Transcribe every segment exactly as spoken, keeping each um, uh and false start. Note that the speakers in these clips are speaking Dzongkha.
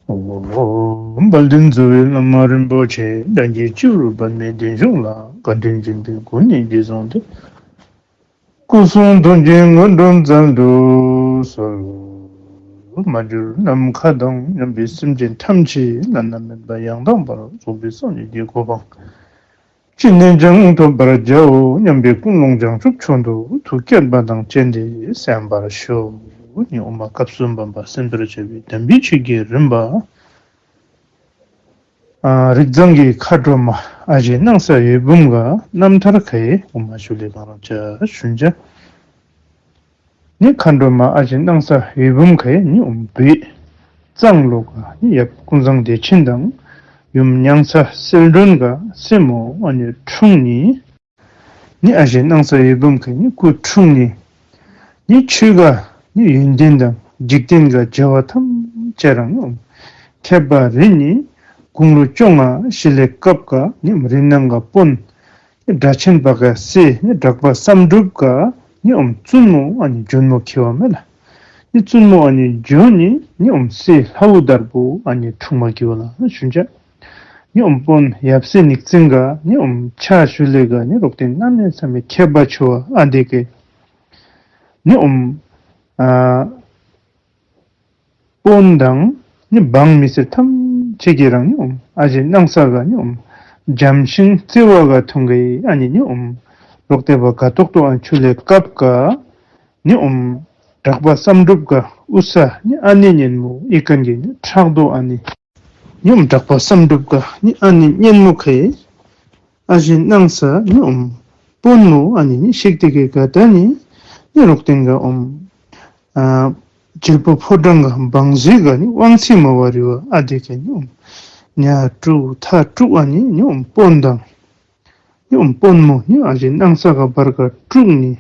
ཨོཾ། དཔལ་ལྡན་རྫོགས་པའི་བླ་མ་རིན་པོ་ཆེ། དགྲ་བགེགས་སྤྱི་བོར་སྦར་མའི་གདན་ཕྱོགས་ལ། བཀའ་དྲིན་ཆེན་པོའི་སྒོ་ནས་རྗེས་བཟུང་སྟེ། སྐུ་གསུང་ཐུགས་ཀྱི་དངོས་གྲུབ་སྩལ་དུ་གསོལ། མ་གྱུར་ནམ་མཁའ་དང་མཉམ་པའི་སེམས་ཅན་ཐམས་ཅད་བླ་ན་མེད་པ་ཡང་དག་པར་རྫོགས་པའི་སངས་རྒྱས་ཀྱི་གོ་འཕང་ཅི་ནས་ཀྱང་ཐོབ་པར་བྱའོ་སྙམ་པའི་ཀུན་སློང་བྱང་ཆུབ་མཆོག་ཏུ་ཐུགས་བསྐྱེད་པ་དང་བཅས་ཏེ་གསན་པར་ཞུ། ཨོཾ་ཨཱཿཧཱུྃ་སྐབས་སུ་བབ་པ་སེམས་རྟོགས་བྱ་བའི་དམ་པའི་ཆོས་ཀྱི་རིམ་པ། ཨ་རིགས་བཟང་གི་མཁའ་འགྲོ་མ་ཨ་ཞེ་སྣང་ས་འོད་འབུམ་ག་རྣམ་ཐར་ཁའི་ཨོཾ་ཨཱཿ་ཞུ་ལེ་གང་རང་ཅ་ཞུན་ཅ། ནི་མཁའ་འགྲོ་མ་ཨ་ཞེ་སྣང་ས་འོད་འབུམ་ཁའི་ནི་ཨོཾ་བོད་གཙང་ལོགས་ག་ནི་ཡབ་ཀུན་བཟང་བདེ་ཆེན་དང་ཡུམ་མྱང་ཚ་གསལ་སྒྲོན་ག་སྲས་མོ་ཨ་ནི་འཁྲུངས་ནི། ནི་ཨ་ཞེ་སྣང་ས་འོད་འབུམ་ཁའི་ནི་སྐུ་འཁྲུངས་ནི། ནི་ཆོས་ག་ནི་ཡོན་ཏན་དང་འཇིག་རྟེན་ག་བྱ་བ་ཐམས་ཅད་རང་ནི་ཨོཾ་ཁྱད་པར་རི་ནི་དགུང་ལོ་བཅོ་ལྔ་ཞི་ལི་སྐབས་ག་ནི་ཨོཾ་རི་ནང་ག་དཔོན་ནི་སྒྲ་ཆེན་པ་ག་སྲས་ནི་གྲགས་པ་བསམ་གྲུབ་ག་ནི་ཨོཾ་བཙུན་མོ་ཨ་ནི་འཇོན་མོ་ཁེ་བ་མེ་ལ། ནི་བཙུན་མོ་ཨ་ནི་འཇོན་ནི་ནི་ཨོཾ་སྲས་ལྷའུ་དར་པོ་ཨ་ནི་འཁྲུངས་མ་ཁེ་བ་ལ་ཞུན་ཅ། ནི་ཨོཾ་དཔོན་ཡབ་སྲས་ཉིག་བཙན་ག་ནི་ཨོཾ་ཕྱག་ཞུ་ལེ་ག་ནི་རོག་ཏེ་གནམ་མེད་ས་མེད་ཁྱད་པར་ཆེ་བ་ཨ་དེ་གི་ནི་ཨོཾ་ཨ་དཔོན་དང་ནི་འབངས་མི་སེར་ཐམས་ཅད་ཀྱིས་རང་ནི་ཨོཾ་ཨ་ཞེ་སྣང་ས་ག་ནི་ཨོཾ་བྱམས་ཤིང་བརྩེ་བ་ག་ཐུང་གི་ཨ་ནི་ནི་ཨོཾ་རོག་ཏེ་བ་ག་ཏོག་ཏོ་ཨ་ཆུ་ལེ་སྐབས་ག་ནི་ཨོཾ་གྲགས་པ་བསམ་གྲུབ་ག་དབུ་ས་ནི་ཨ་ནེ་གཉེན་མོ་ཨི་ཀན་གི་ནི་ཕྲག་དོག་ཨ་ནི་ནི་ཨོཾ་གྲགས་པ་བསམ་གྲུབ་ག་ནི་ཨ་ནེ་གཉེན་མོ་ཁའི་ཨ་ཞེ་སྣང་ས་ནི་ཨོཾ་དཔོན་མོ་ཨ་ནི་ནི་ཤིག་ཏེ་གི་ག་ད་ནི་ནི་རོག་ཏེན་ག་ཨོཾ་ཨ་བྱིལ་པོ་ཕོ་བྲང་ག་བང་མཛོད་ག་ནི་དབང་ཚད་མ་བ་རི་བ་ཨ་དེ་གི་ནི་ཨོཾ་ཉ་དྲུག་ཐ་དྲུག་ཨ་ནི་ནི་ཨོཾ་དཔོན་དང་ནི་ཨོཾ་དཔོན་མོ་ནི་ཨ་ཞེ་སྣང་ས་ག་བར་ག་དྲུག་ནི།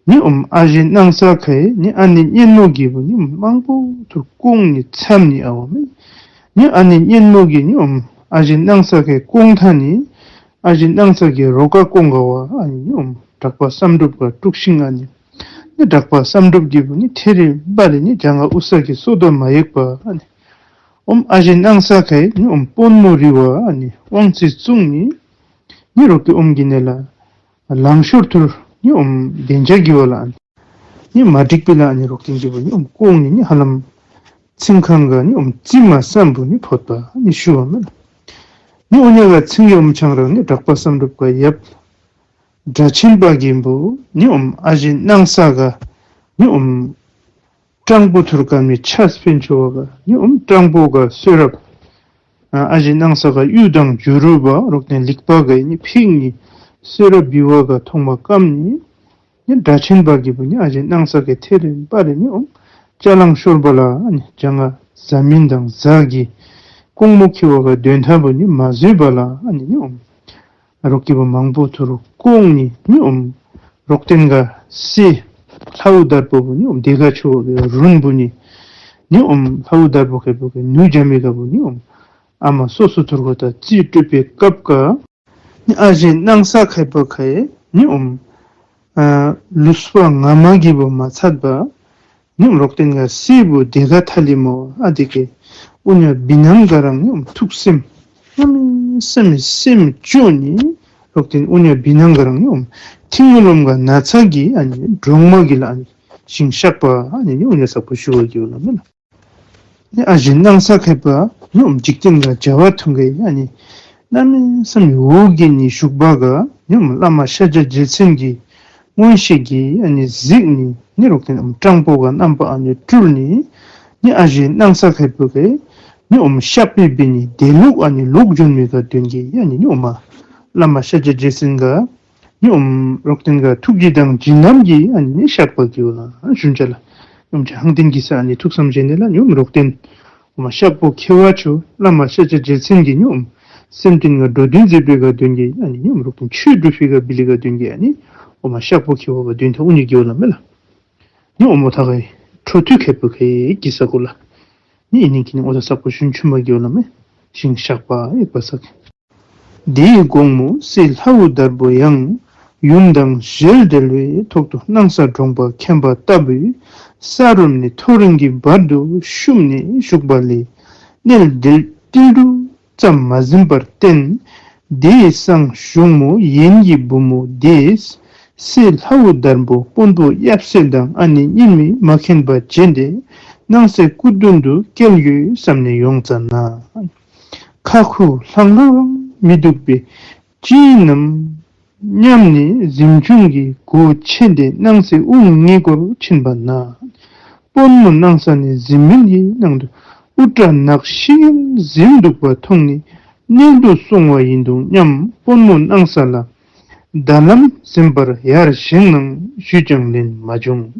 ནི་ཨོཾ་ཨ་ཞེ་སྣང་ས་ཁའི་ནི་ཨ་ནེ་གཉེན་མོ་གི་བུ་ནི་མང་པོ་ཐུར་སྐོང་ནི་མཚམས་ནི་ཨ་བ་མེ། ནི་ཨ་ནེ་གཉེན་མོ་གི་ནི་ཨོཾ་ཨ་ཞེ་སྣང་ས་ཁའི་སྐོང་ཐ་ནི་ཨ་ཞེ་སྣང་ས་ཁའི་རོ་ཀ་སྐོང་ག་བ་ཨ་ནི་ནི་ཨོཾ་གྲགས་པ་བསམ་གྲུབ་ག་དཀྲུགས་ཤིང་ཨ་ནི། ནི་གྲགས་པ་བསམ་གྲུབ་ཀྱི་བུ་ནི་ཐེ་རི་བ་རི་ནི་ལྗང་ག་དབུ་ས་གི་སོ་དོ་མ་ཡེག་པ་ཨ་ནི། ཨོཾ་ཨ་ཞེ་སྣང་ས་ཁའི་ནི་ཨོཾ་དཔོན་མོ་རི་བ་ཨ་ནི་དབང་ཚད་བཙུགས་ནི། ནི་རོག་ཏེ་ཨོཾ་གི་ནེ་ལ་ལང་ཤོར་ཐུར་ནི་ཨོཾ་བདེན་ཆ་གི་བ་ལ་ཨ་ནི། ནི་མ་འགྲིག་པི་ལ་ཨ་ནི་རོག་ཏེན་གི་བུ་ནི་ཨོཾ་སྐོང་ནི་ནི་ཧ་ལམ་ཚིང་ཁང་ག་ནི་ཨོཾ་རྩིབ་མ་སམ་བུ་ནི་ཕོད་པ་ནི་ཞུ་བ་མེ་ལ། ནི་ཨོ་ཉ་ག་ཚིང་གི་ཨོཾ་ཆང་རང་ནི་གྲགས་པ་བསམ་གྲུབ་ག་ཡབ་སྒྲ་ཆེན་པ་གི་བུ་ནི་ཨོཾ་ཨ་ཞེ་སྣང་ས་ག་ནི་ཨོཾ་སྤྲང་པོ་ཐུར་ཀ་མི་ཆས་ཕན་ཆོ་བ་ག་ནི་ཨོཾ་སྤྲང་པོ་ག་གསོལ་རབ་ཨ་ཨ་ཞེ་སྣང་ས་ག་གཡུ་དང་བྱུ་རུ་བ་རོག་ཏེ་ལིག་པ་ག་ནི་ཕིང་ནི་གསོལ་རབ་བི་བ་ག་ཐོག་མ་ཀམ་ནི། ནི་སྒྲ་ཆེན་པ་གི་བུ་ནི་ཨ་ཞེ་སྣང་ས་ག་ཐེ་རི་བ་རི་ནི་ཨོཾ་ཅ་ལང་ཤོར་བ་ལ་ཨ་ནི་ལྗང་ག་ཟ་མིན་དང་ཟ་གི་ཀོང་མོ་ཁེ་བ་ག་དོན་ཐ་བུ་ནི་མ་བཟོད་པ་ལ་ཨ་ནི་ནི་ཨོཾ་རོག་གི་བུ་མང་པོ་ཐུར་སྐོང་ནི་ནི་ཨོཾ་རོག་ཏེན་ག་སྲས་ལྷའུ་དར་པོ་བུ་ནི་ཨོཾ་དེ་ག་ཆོ་བ་གི་རུན་བུ་ནི་ནི་ཨོཾ་ལྷའུ་དར་པོ་ཁེ་བུ་གི་ནུ་ཇ་མི་ག་བུ་ནི་ཨོཾ་ཨ་མ་སོ་སོ་ཐུར་གོ་ད་རྩིས་སྤྲོད་པའི་སྐབས་ག་ནི་ཨ་ཞེ་སྣང་ས་ཁའི་བུ་ཁའི་ནི་ཨོཾ་ཨ་ལུས་པ་ངན་མ་གི་བུ་མ་ཚད་པ་ནི་ཨོཾ་རོག་ཏེན་ག་སྲས་བུ་དེ་ག་ཐ་ལི་མོ་ཨ་དེ་གི་ཨོ་ཉ་བི་ནང་ག་རང་ནི་ཨོཾ་ཐུགས་སེམས་གནམ་མེད་ས་མེད་སེམས་སྐྱོ་ནི་རོག་ཏེན་ཨོ་ཉ་བི་ནང་ག་རང་ནི་ཨོཾ་ཐིང་ངུ་ལོམ་ག་ན་ཚ་གི་ཨ་ནི་འབྲོང་མ་གི་ལ་ཨ་ནི་ཞིང་གཤགས་པ་ཨ་ནི་ནི་ཨོ་ཉ་ས་པོ་ཞུ་བ་གི་བུ་ལ་མེ་ལ། ནི་ཨ་ཞེ་སྣང་ས་ཁའི་བུ་ནི་ཨོཾ་འཇིག་རྟེན་ག་བྱ་བ་ཐུང་གི་ཨ་ནི་གནམ་མེད་ས་མེད་འོག་གི་ནི་བཞུགས་པ་ག་ནི་ཨོཾ་བླ་མ་ཤཱཀྱ་རྗེ་བཙུན་གྱི་མངོན་ཤེས་ཀྱི་ཨ་ནི་གཟིགས་ནི་ནི་རོག་ཏེན་ཨོཾ་སྤྲང་པོ་ག་རྣམ་པ་ཨ་ནི་སྤྲུལ་ནི་ནི་ཨ་ཞེ་སྣང་ས་ཁའི་བུ་ག་ནི་ཨོཾ་གཤགས་པའི་བི་ནི་དེ་ལུགས་ཨ་ནི་ལོག་འབྱོན་མི་ག་དོན་གི་ཨ་ནི་ནི་ཨོཾ་བླ་མ་ཤཱཀྱ་རྗེ་བཙུན་ག་ནི་ཨོཾ་རོག་ཏེན་ག་ཐུགས་རྗེ་དང་བྱིན་རླབས་ཀྱི་ཨ་ནི་ནི་གཤགས་པ་གི་བུ་ལ་ཞུན་ཅ་ལ། ཨོཾ་ཅི་ཧང་ཏེན་གི་ས་ཨ་ནི་ཐུགས་བསམ་བཞེས་ནི་ལ་ནི་ཨོཾ་རོག་ཏེན་ཨོཾ་གཤགས་པོ་ཁེ་བ་ཆོ་བླ་མ་ཤཱཀྱ་རྗེ་བཙུན་གྱི་ནི་ཨོཾ་སེམས་ཅན་ག་འགྲོ་དོན་མཛད་པའི་ག་དོན་གི་ཨ་ནི་ནི་ཨོཾ་རོག་ཏེན་ཆོས་སྒྲུབ་པའི་ག་བི་ལི་ག་དོན་གི་ཨ་ནི་ཨོཾ་གཤགས་པོ་ཁེ་བ་ག་དོན་ཐ་ཨོ་ཉི་གི་བུ་ལ་མེ་ལ། ནི་ཨོཾ་ཐ་གའི་འཕྲོ་མཐུད་ཁའི་བུ་ཁའི་གི་ས་གོ་ལ། ནི་ཨི་ནི་གི་ནི་ཨོ་ཐ་ས་པོ་ཞུན་ཆུན་མ་གི་བུ་ལ་མེ། ཞིང་གཤགས་པ་ཡེག་པ་ས་གི། དེའི་དགོང་མོ་སྲས་ལྷའུ་དར་པོ་ཡང་ཡུམ་དང་ཞལ་བྲལ་བའི་ཐོག་ཏུ་སྣང་ས་གྲོང་པ་མཁན་པ་ལྟ་བུའི་ས་རུམ་ནི་ཐོ་རེངས་ཀྱི་བར་དུ་བཤུམས་ནས་བཞུགས་པ་ལས། མནལ་དལ་ཏིལ་འབྲུ་ཙམ་མ་ཟིན་པར་བརྟེན། དེ་སང་གཞུང་མོ་ཡན་གྱི་བུ་མོ་དེས། སྲས་ལྷའུ་དར་པོ་དཔོན་པོ་ཡབ་སྲས་དང་ཨ་ནེ་གཉིས་མེད་མ་མཁྱེན་པ་བྱས་ཏེ། སྣང་སའི་སྐུ་མདུན་དུ་སྐྱེལ་དགོས་བསམ་ནས་ཡོང་ཙ་ན། ཁ་ཁུ་ལྷང་ལྷང་རང་མི་འདུག་པས། ཅི་ཨིན་ནམ་སྙམ་ནས་གཟིམ་ཆུང་གི་སྒོ་ཕྱེ་སྟེ་སྣང་སའི་དབུང་ངེ་སྐོར་ཕྱིན་པ་ན། དཔོན་མོ་སྣང་ས་ནས་གཟིམ་མལ་གྱི་ནང་དུ་དབུ་སྐྲ་ནག་ཤིང་གཟིམ་འདུག་པ་མཐོང་ནས། མནལ་དུ་སོང་བ་ཡིན་འདུག་སྙམ་དཔོན་མོ་སྣང་ས་ལ། ད་ལམ་ཟིན་པར་ཡར་བཞེངས་གནང་ཞུས་ཀྱང་ལན་མ་བྱུང་།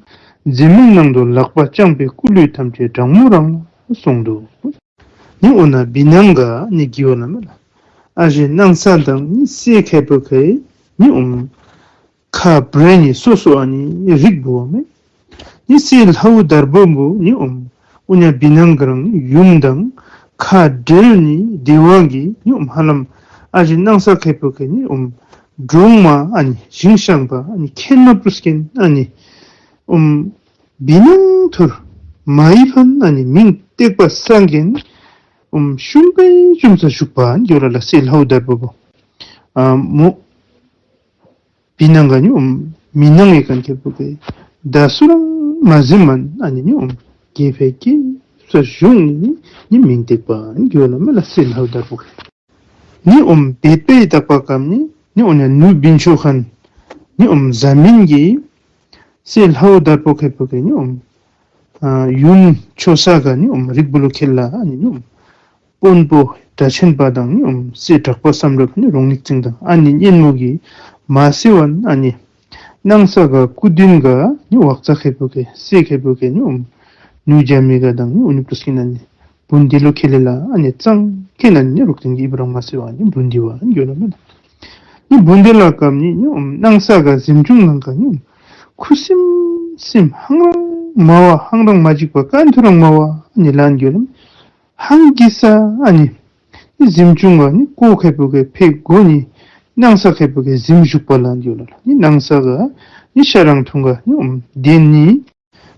གཟིམ་མལ་ནང་དུ་ལག་པ་བརྐྱངས་པའི་སྐུ་ལུས་ཐམས་ཅད་གྲང་མོ་རང་ལ་སོང་འདུག། ནི་འོ་ན་བི་ནང་ག་ནི་གི་ཝ་ལ་མེ་ལ། ཨ་ཞེ་སྣང་ས་དང་ནི་སྲས་ཁེ་པོ་ཁེ་ནི་ཨོམ། ཁ་བྲལ་ནི་སོ་སོ་ཨ་ནི་རིག་བུ་བ་མེ། ནི་སྲས་ལྷའུ་དར་པོ་བུ་ནི་ཨོམ། འུ་ཉ་བི་ནང་ག་རང་ཡུམ་དང་ཁ་བྲལ་ནི་བདེ་བ་གི་ནི་ཨོམ་ཧ་ལམ། ཨ་ཞེ་སྣང་ས་ཁེ་པོ་ཁེ་ནི་ཨོམ། གྲོང་མ་ཨ་ནི་ཞིང་ཤང་པ་ཨ་ནི་ཁེན་མ་པུས་ཀེན་ཨ་ནི་ཨོམ། བི་ནང་ཐུར་མ་ཡི་ཕན་ཨ་ནི་མིང་སྟེགས་པ་སངས་རྒྱས་ཨོམ་ཤུམ་པའི་ཤུམ་ས་བཞུགས་པ་འགྱོ་ར་ལ་སྲས་ལྷའུ་དར་པོ་བུ། ཨ་མོ་བི་ནང་ག་ནི་ཨོམ་མི་ནང་ཡི་ཀན་ཁེ་པོ་ཁེ་ད་སུ་རང་མ་ཟིན་མན་ཨ་ནི་ནི་ཨོམ་དགེ་ཕེ་ཀེ་ས་བཞུགས་ནི་ནི་མིང་སྟེགས་པ་འགྱོ་ལ་མེ་ལ་སྲས་ལྷའུ་དར་པོ་ཁེ། ནི་ཨོམ་བེད་པའི་དག་པ་ཀམ་ནི་ནི་ཨོ་ན་ནུ་བིན་ཆོ་ཁན་ནི་ཨོམ་ཟ་མིན་གྱི་སྲས་ལྷའུ་དར་པོ་ཁེ་པོ་ཁེ་ནི་ཨོམ་ཨ་ཡུམ་ཆོས་ས་ག་ནི་ཨོམ་རིག་བུ་ལུ་ཁེལ་ལ་ཨ་ནི་ནི་ཨོམ་དཔོན་པོ་སྒྲ་ཆེན་པ་དང་ནི་ཨོམ་སྲས་གྲགས་པ་བསམ་གྲུབ་ནི་རོང་ནིག་ཙིང་དང་ཨ་ནི་གཉེན་མོ་གི་མ་སི་ཝན་ཨ་ནི་སྣང་ས་ག་སྐུ་མདུན་ག་ནི་ཝག་ཙ་ཁེ་པོ་ཁེ་སྲས་ཁེ་པོ་ཁེ་ནི་ཨོམ་ནུ་ཇ་མི་ག་དང་ནི་ཨོ་ནི་པྲུས་ཀིན་ཨ་ནི་བུན་དི་ལུ་ཁེ་ལེ་ལ་ཨ་ནི་གཙང་ཁེ་ན་ནི་རུག་ཏིང་གི་ཨི་བུ་རང་མ་སི་ཝ་ནི་བུན་དི་བ་ཨ་ནི་གྱོ་ལ་མེ་ལ། ནི་བུན་དི་ལ་ཀམ་ནི་ནི་ཨོམ་སྣང་ས་ག་གཟིམ་ཆུང་ནང་ག་ནི་ཨོམ་ཁུ་སིམ་སིམ་ཧང་རང་མ་བ་ཧང་རང་མ་འཇིགས་པ་ཀན་ཐུ་རང་མ་བ་ཨ་ནི་ལ་ཨ་ནི་གྱོ་ལ་མེ། ཧང་གི་ས་ཨ་ནི་ནི་གཟིམ་ཆུང་ག་ནི་ཀོ་ཁེ་པོ་ཁེ་ཕེ་གོ་ནི་སྣང་ས་ཁེ་པོ་ཁེ་གཟིམ་བཞུགས་པ་ལ་ཨ་ནི་གྱོ་ལ་ལ་ནི་སྣང་ས་ག་ནི་ཤ་རང་ཐུང་ག་ནི་ཨོམ་དེ་ནི།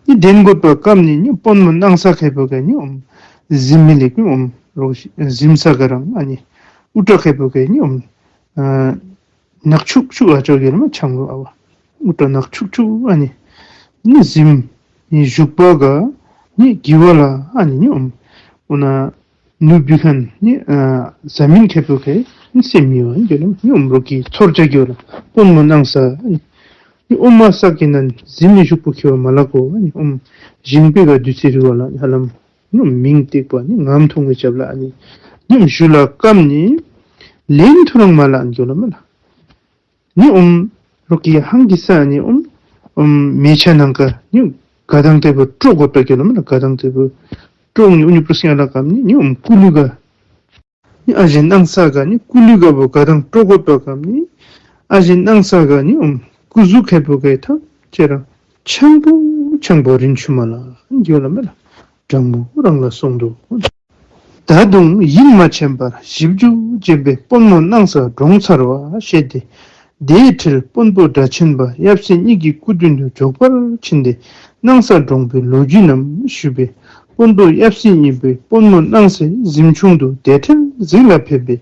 ནི་དེན་གོད་པ་ཀམ་ནི་ནི་དཔོན་མོ་སྣང་ས་ཁེ་པོ་ཁེ་ནི་ཨོམ་གཟིམ་མི་ལེགས་ནི་ཨོམ་རོགས་གཟིམ་ས་ག་རང་ཨ་ནི་ཨུ་ཏྲ་ཁེ་པོ་ཁེ་ནི་ཨོམ་ཨ་ནག་ཆུག་ཆུག་ཨ་ཅོ་གེ་ལ་མ་ཆང་གོ་ཨ་བ་ཨུ་ཏྲ་ནག་ཆུག་ཆུག་ཨ་ནི་ནི་གཟིམ་ནི་བཞུགས་པ་ག་ནི་གི་ཝ་ལ་ཨ་ནི་ནི་ཨོམ་ཨུ་ན་ནུ་བི་ཁན་ནི་ཨ་ཟ་མིན་ཁེ་པོ་ཁེ་ནི་སེམས་མི་ཝ་ནི་གེ་ལ་ནི་ཨོམ་རོགས་ཀྱི་ཚོར་ཅ་གི་ཝ་ལ་དཔོན་མོ་སྣང་ས་ཨ་ནི་ནི་ཨོམ་མ་ས་ཀི་ནན་གཟིམ་མི་བཞུགས་པོ་ཁེ་བ་མ་ལ་ཀོ་ནི་ཨོམ་ཞིང་པེ་ག་དུས་ཚེ་རི་བ་ལ་ཧ་ལམ་ནི་མིང་སྟེགས་པ་ནི་ངམ་ཐོང་གི་ཅབ་ལ་ཨ་ནི་ནི་ཨོམ་ཞུ་ལ་ཀམ་ནི་ལེན་ཐུ་རང་མ་ལ་ཨ་ནི་གྱོ་ལ་མེ་ལ། ནི་ཨོམ་རོགས་ཀྱི་ཧང་གི་ས་ནི་ཨོམ་ཨོམ་མེ་ཆ་ནང་ཀ་ནི་ག་དང་ཏེ་བུ་ཀྲོ་གོད་པ་གྱོ་ལ་མེ་ལ་ག་དང་ཏེ་བུ་ཀྲོ་ནི་ཨུ་ནི་པྲུས་ཀིན་ལ་ཀམ་ནི་ནི་ཨོམ་ཀུ་ལུ་ག་ནི་ཨ་ཞེ་སྣང་ས་ག་ནི་ཀུ་ལུ་ག་བུ་ག་དང་ཀྲོ་གོད་པ་ཀམ་ནི་ཨ་ཞེ་སྣང་ས་ག་ནི་ཨོམ་ཀུ་ཟུ་ཁེ་པོ་ཁེ་ཐང་ཅེ་རང་ཆང་པོ་ཆང་པོ་རིན་ཆུ་མ་ལ་གྱོ་ལ་མེ་ལ་གྲང་མོ་རང་ལ་སོང་འདུག། ད་དུང་ཡིད་མ་ཆེས་པར་ཞིབ་འཇུག་བྱེད་པའི་དཔོན་མོ་སྣང་ས་གྲོངས་ཚར་བ་ཤེས་ཏེ། དེའི་འཕྲལ་དཔོན་པོ་སྒྲ་ཆེན་པ་ཡབ་སྲས་གཉིས་ཀྱི་སྐུ་མདུན་དུ་མགྱོགས་པར་ཕྱིན་ཏེ་སྣང་ས་གྲོངས་པའི་ལོ་རྒྱུས་རྣམས་ཞུས་པས། དཔོན་པོ་ཡབ་སྲས་གཉིས་པོས་དཔོན་མོ་སྣང་སའི་གཟིམ་ཆུང་དུ་དེ་འཕྲལ་གཟིགས་ལ་ཕེབས་པས།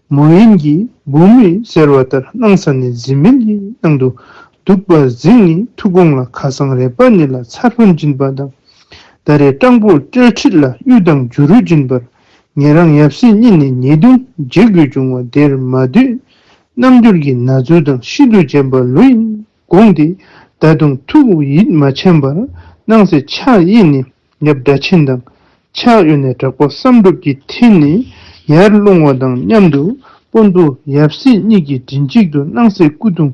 མོ་ཡིན་གྱི་བུ་མོས་ཟེར་བ་ལྟར་སྣང་ས་ནས་གཟིམ་མལ་གྱི་ནང་དུ་འདུག་པ་གཟིགས་ནས་ཐུགས་དགོངས་ལ་ཁ་སང་རས་པ་ཉིད་ལ་ཚར་ཕན་སྦྱིན་པ་དང་། ད་རེས་སྤྲང་པོ་སྤྲེལ་ཁྲིད་ལ་གཡུ་དང་བྱུ་རུ་སྦྱིན་པར། ཉེ་རང་ཡབ་སྲས་གཉིས་ནས་ཉེས་རྡུང་བྱེད་དགོས་བྱུང་བ་དེར་མ་འདོད། རྣམ་འགྱུར་གྱི་ན་ཟུག་དང་ཤིན་ཏུ་བྱམས་པ་ལོས་དགོངས་ཏེ། ད་དུང་ཐུགས་ཡིད་མ་ཆེས་པར་སྣང་སའི་ཕྱག་གཡས་ནས་ཡབ་སྒྲ་ཆེན་དང་། ཕྱག་གཡོན་ནས་གྲགས་པ་བསམ་གྲུབ་ཀྱི་ཐད་ནས་ཡར་སློང་བ་དང་མཉམ་དུ་དཔོན་པོ་ཡབ་སྲས་གཉིས་ཀྱིས་མགྲིན་གཅིག་ཏུ་སྣང་སའི་སྐུ་གདུང་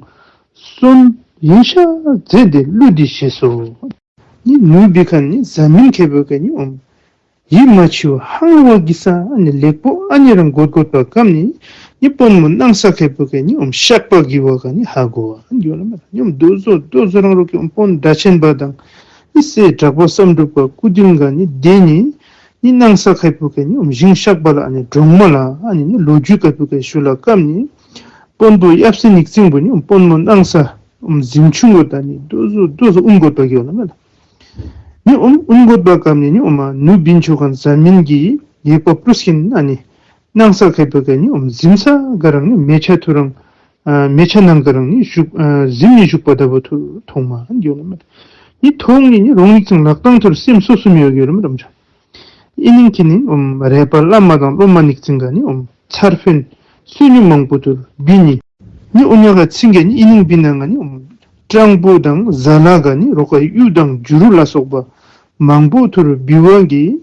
གསོན་ཡིན་ཤག་མཛད་དེ་གླུ་འདི་བཞེས་སོ། ནི་ནུ་བི་ཁན་ནི་ཟ་མིན་ཁེ་པོ་ཁེ་ནི་ཨོམ་ཡིད་མ་ཆེས་པར་ཧང་བ་གི་ས་ཨ་ནི་ལེགས་པོ་ཨ་ནི་རང་གོད་གོད་པ་ཀམ་ནི་ནི་དཔོན་མོ་སྣང་ས་ཁེ་པོ་ཁེ་ནི་ཨོམ་ཤག་པ་གི་བ་ཀ་ནི་ཧ་གོ་བ་ཨ་ནི་གྱོ་ལ་མེ་ལ་ནི་ཨོམ་དོ་ཟོ་དོ་ཟོ་རང་རོགས་ཀྱི་ཨོམ་དཔོན་སྒྲ་ཆེན་པ་དང་ནི་སྲས་གྲགས་པ་བསམ་གྲུབ་ཀ་སྐུ་མདུན་ག་ནི་དེ་ནི་ནི་སྣང་ས་ཁེ་པོ་ཁེ་ནི་ཨོམ་ཞིང་ཤག་པ་ལ་ཨ་ནི་གྲོང་མ་ལ་ཨ་ནི་ནི་ལོ་རྒྱུས་ཁེ་པོ་ཁེ་ཞུ་ལ་ཀམ་ནི་དཔོན་པོ་ཡབ་སྲས་ནིག་ཙིང་བུ་ནི་ཨོམ་དཔོན་མོ་སྣང་ས་ཨོམ་གཟིམ་ཆུང་གོ་ད་ནི་དོ་ཟོ་དོ་ཟོ་ཨུམ་གོད་པ་གྱོ་ལ་མེ་ལ། ནི་ཨོམ་ཨུམ་གོད་པ་ཀམ་ནི་ནི་ཨོམ་ཨ་ནུ་བིན་ཆོ་ཁན་ཟ་མིན་གྱི་ ཡེག་པ་པྲུས་ཀྱིན་ཨ་ནི་སྣང་ས་ཁེ་པོ་ག་ནི་ཨོམ་གཟིམ་ས་ག་རང་ནི་མལ་ཆ་ཐུ་རང་ཨ་མལ་ཆ་ནང་ག་རང་ནི་བཞུགས་ཨ་གཟིམ་ནི་བཞུགས་པ་ད་བུ་ཐུར་མཐོང་མ་ཨ་ནི་གི་ཝ་ལ་མེ། ནི་མཐོང་ནི་ནི་རོང་ཉིག་ཙིང་ལག་རྡང་ཐུར་སེམས་སོ་སོ་མི་ཡོ་གི་ཝ་ལ་མེ་རམ་ཅ། ཨིན་ནིང་ཁེ་ནི་ཨོམ་རས་པ་བླ་མ་དང་སློབ་མ་ཉིག་ཙིང་ག་ནི་ཨོམ་ཚར་ཕན་སུ་ནི་མང་པོ་ཐུར་བི་ནི། ནི་ཨོ་ཉ་ག་ཚིང་ག་ནི་ཨིན་ནིང་བི་ན་ང་ནི་ཨོམ་སྤྲང་པོ་དང་ཟ་ལ་ག་ནི་རོག་ག་གཡུ་དང་བྱུ་རུ་ལ་སོགས་པ་མང་པོ་ཐུར་བི་བ་གི་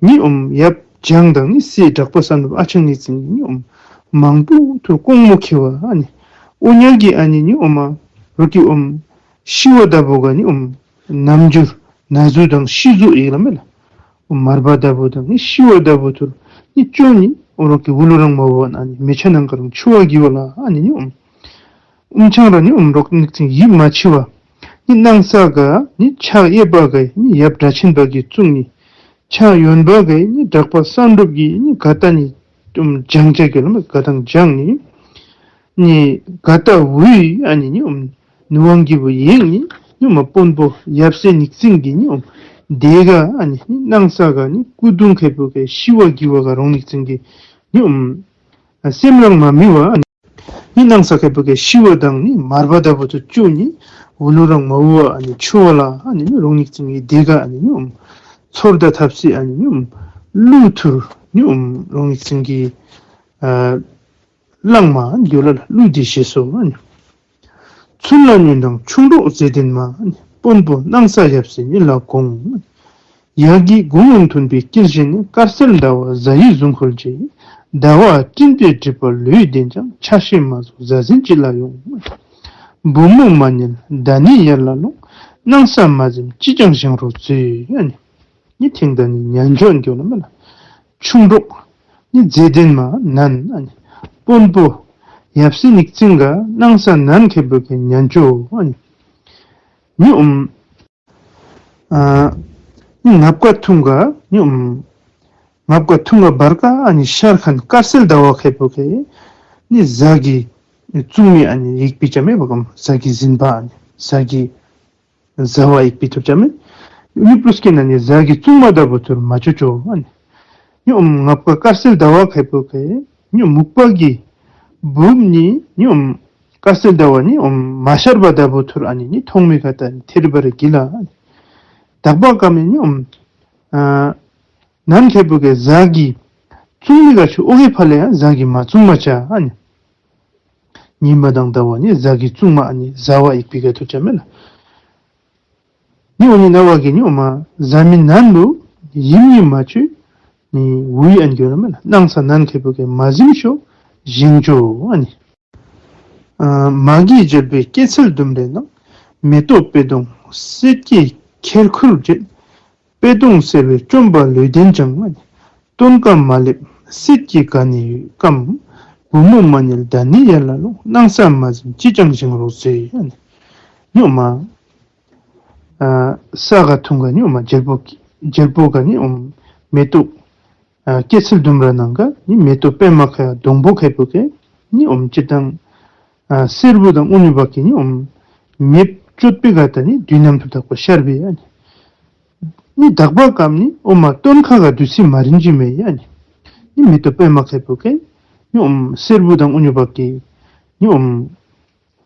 ནི་ཨོམ་ཡབ་བྱང་དང་ནི་སྲས་གྲགས་པ་བསམ་གྲུབ་ཨ་ཆང་ཉིག་ཙིང་གི་ནི་ཨོམ་མང་པོ་ཐུར་ཀོང་མོ་ཁེ་བ་ཨ་ནི། ཨོ་ཉ་གི་ཨ་ནི་ནི་ཨོ་མ་རོག་གི་ཨོམ་ཤི་བ་ད་བུ་ག་ནི་ཨོམ་རྣམ་འགྱུར་ན་ཟུག་དང་ཤི་ཟུག་ཡེག་ལ་མེ་ལ། ཨོམ་མར་པ་ད་བུ་དང་ནི་ཤི་བ་ད་བུ་ཐུར་ནི་ཅོ་ནི་ཨོ་རོག་གི་ཝུ་ལུ་རང་མ་བུ་ཨ་ནི་མལ་ཆ་ནང་ག་རང་ཆུ་བ་གི་ཝ་ལ་ཨ་ནི་ནི་ཨོམ་ཨུམ་ཆང་ར་ནི་ཨོམ་རོག་ཉིག་ཙིང་ཡིད་མ་ཆེས་པ། ནི་སྣང་ས་ག་ནི་ཕྱག་གཡསཔ་ག་ནི་ཡབ་སྒྲ་ཆེན་པ་གི་བཙུགས་ནི། ཕྱག་གཡོནམ་ག་ནི་གྲགས་པ་བསམ་གྲུབ་ཀྱི་ནི་ག་ཏ་ནི་ཨོམ་བྱང་ཅ་གི་ཝ་ལ་མེ་ག་དང་བྱང་ནི། ནི་ག་ཏ་ཝུའི་ཨ་ནི་ནི་ཨོམ་ནུ་ཝང་གི་བུ་ཡེག་ནི་ནི་ཨོ་མ་དཔོན་པོ་ཡབ་སྲས་ཉིག་ཙིང་གི་ནི་ཨོམ་དེ་ག་ཨ་ནི་ནི་སྣང་ས་ག་ནི་སྐུ་གདུང་ཁེ་པོ་ག་ཤི་བ་གི་ཝ་ག་རོང་ཉིག་ཙིང་གི་ནི་ཨོམ་སེམས་རང་མ་མི་བ་ཨ་ནི། ནི་སྣང་ས་ཁེ་པོ་ག་ཤི་བ་དང་ནི་མར་པ་ད་བུ་ཐུར་ཅོ་ནི་ཝུ་ལུ་རང་མ་བུ་ཨ་ནི་ཆུ་བ་ལ་ཨ་ནི་ནི་རོང་ཉིག་ཙིང་གི་དེ་ག་ཨ་ནི་ནི་ཨོམ་ཚོར་ད་ཐབས་སི་ཨ་ནི་ནི་ཨོམ་གླུ་ཐུར་ནི་ཨོམ་རོང་ཉིག་ཙིང་གི་ཨ་བླངས་མ་གི་ཝ་ལ་གླུ་འདི་བཞེས་སོ་ཨ་ནི། ཚུན་ལ་ཉོན་དང་ཆུང་གྲོགས་མཛེས་ལྡན་མ། ཨ་ནི་དཔོན་པོ་སྣང་ས་ཡབ་སྲས་ཉིད་ལ་དགོངས། ཡ་གི་དགུང་ལོ་མཐུན་པའི་དཀྱིལ་བཞིན་ནི། དཀར་གསལ་ཟླ་བ་གཟའ་ཡི་གཟུགས་འཁོར་རྗེ། ཟླ་བ་སྤྲིན་པའི་སྒྲིབ་པ་ལུས་ལྡན་ཀྱང་། ཆ་ཤས་མ་རྫོགས་གཟའ་འཛིན་ཅི་ལ་ཡོང་། བུ་མོ་མ་ཉལ་ཟླ་ནི་ཡར་ལ་ལོངས། སྣང་ས་མ་གཟིམས་ཅིས་ཀྱང་བཞེངས་རོགས་མཛོད། ཨ་ནི། ནི་ཐེངས་ད་ནི་ཉན་འཇོག་གི་ཝ་ལ་མེ་ལ། ཆུང་གྲོགས་ནི་མཛེས་ལྡན་མ་ནན་ཨ་ནི། དཔོན་པོ་ཡབ་སྲས་ཉིག་ཙིང་ག་སྣང་ས་ནན་ཁེ་པོ་ག་ཉན་འཇོག་ཨ་ནི། ནི་ཨོམ་ཨ་ནི་ངབ་ཀ་ཐུང་ག་ནི་ཨོམ་ངབ་ཀ་ཐུང་ག་བར་ཀ་ཨ་ནི་ཤར་ཁན་དཀར་གསལ་ཟླ་བ་ཁེ་པོ་ག་ནི་གཟའ་གི་བཙུགས་མི་ཨ་ནི་ཡེག་པི་ཅ་མེ་བ་གམ་གཟའ་གི་གཟིམ་པ་ཨ་ནི་གཟའ་གི་གཟའ་བ་ཡེག་པི་ཐུབ་ཅ་མེ། ནི་པྲུས་ཀིན་ན་ནི་གཟའ་གི་བཙུགས་མ་ད་བུ་ཐུར་མ་ཅོ་ཅོ་ཨ་ནི། ནི་ཨོམ་ངབ་ཀ་དཀར་གསལ་ཟླ་བ་ཁེ་པོ་ག་ནི་སྨུག་པ་གི་སྦུབ་ནི་ནི་ཨོམ་དཀར་གསལ་ཟླ་བ་ནི་ཨོམ་མ་ཤར་བ་ད་བུ་ཐུར་ཨ་ནི་ནི་མཐོང་མི་ག་ཏ་ནི་ཐེ་རི་བ་རི་གི་ལ་ཨ་ནི། དག་པ་ཀམ་ནི་ནི་ཨོམ་ཨ་ནན་ཁེ་པོ་ག་གཟའ་གི་བཙུགས་མི་ག་ཆུ་ཨོ་གེ་ཕ་ལེ་ཡ་གཟའ་གི་མ་བཙུགས་མ་ཅ་ཨ་ནི། ཉིམ་པ་དང་ཟླ་བ་ནི་གཟའ་གི་བཙུགས་མ་ཨ་ནི་གཟའ་བ་ཡེག་པི་ག་ཐུབ་ཅ་མེ་ལ། ནི་ཨོ་ནི་ན་བ་གི་ནི་ཨོ་མ་གཟའ་མི་ནན་བུ་ཡིམ་ཡིམ་མ་ཅོ་ནི་ཝུའི་ཨན་གི་ཝ་ལ་མེ་ལ། སྣང་ས་ནན་ཁེ་པོ་ག་མ་གཟིམས་ཤོ་བཞེངས་ཅོ་ཨ་ནི། ཨ་མ་གི་རྒྱལ་པོའི་སྐྱེད་ཚལ་ལྡུམ་རའི་ནང་། མེ་ཏོག་སྤོས་དུང་སེར་སྐྱའི་ཁེར་ཁུར་བཅས། སྤོས་དུང་སེར་བས་བཅོམ་པ་ལུས་ལྡན་ཀྱང་། སྟོན་ཁ་མ་སླེབས་སྲིད་ཀྱི་ག་ནི་ཡོད་ཀམ། བུ་མོ་མ་ཉལ་ཟླ་ནི་ཡར་ལ་ལོངས། སྣང་ས་མ་གཟིམས་ཅིས་ཀྱང་བཞེངས་རོགས་མཛོད། ཨ་ནི་ནི་ཨོ་མ་ཨ་ས་ག་ཐུང་ག་ནི་ཨོ་མ་རྒྱལ་པོ་རྒྱལ་པོ་ག་ནི་ཨོ་མ་མེ་ཏོག་ཨ་སྐྱེད་ཚལ་ལྡུམ་ར་ནང་ག་ནི་མེ་ཏོག་པདྨ་ཁ་སྡོང་པོ་ཁེ་པོ་ག་ནི་ཨོ་མ་སྤྱིར་བཏང་ཨ་སེར་བུ་དང་ཨུ་ནུ་བ་གི་ནི་ཨོ་མ་མེ་སྤྱོད་པའི་ག་ཏ་ནི་དུས་ནམ་ཐུབ་དག་པ་ཤར་བའི་ཨ་ནི། ནི་དག་པ་ཀམ་ནི་ཨོ་མ་སྟོན་ཁ་ག་དུས་ཚོད་མ་རིན་ཅི་མེ་ཡ་ནི། ནི་མེ་ཏོག་པདྨ་ཁེ་པོ་ག་ནི་ཨོ་མ་སེར་བུ་དང་ཨུ་ནུ་བ་གི་ནི་ཨོ་མ་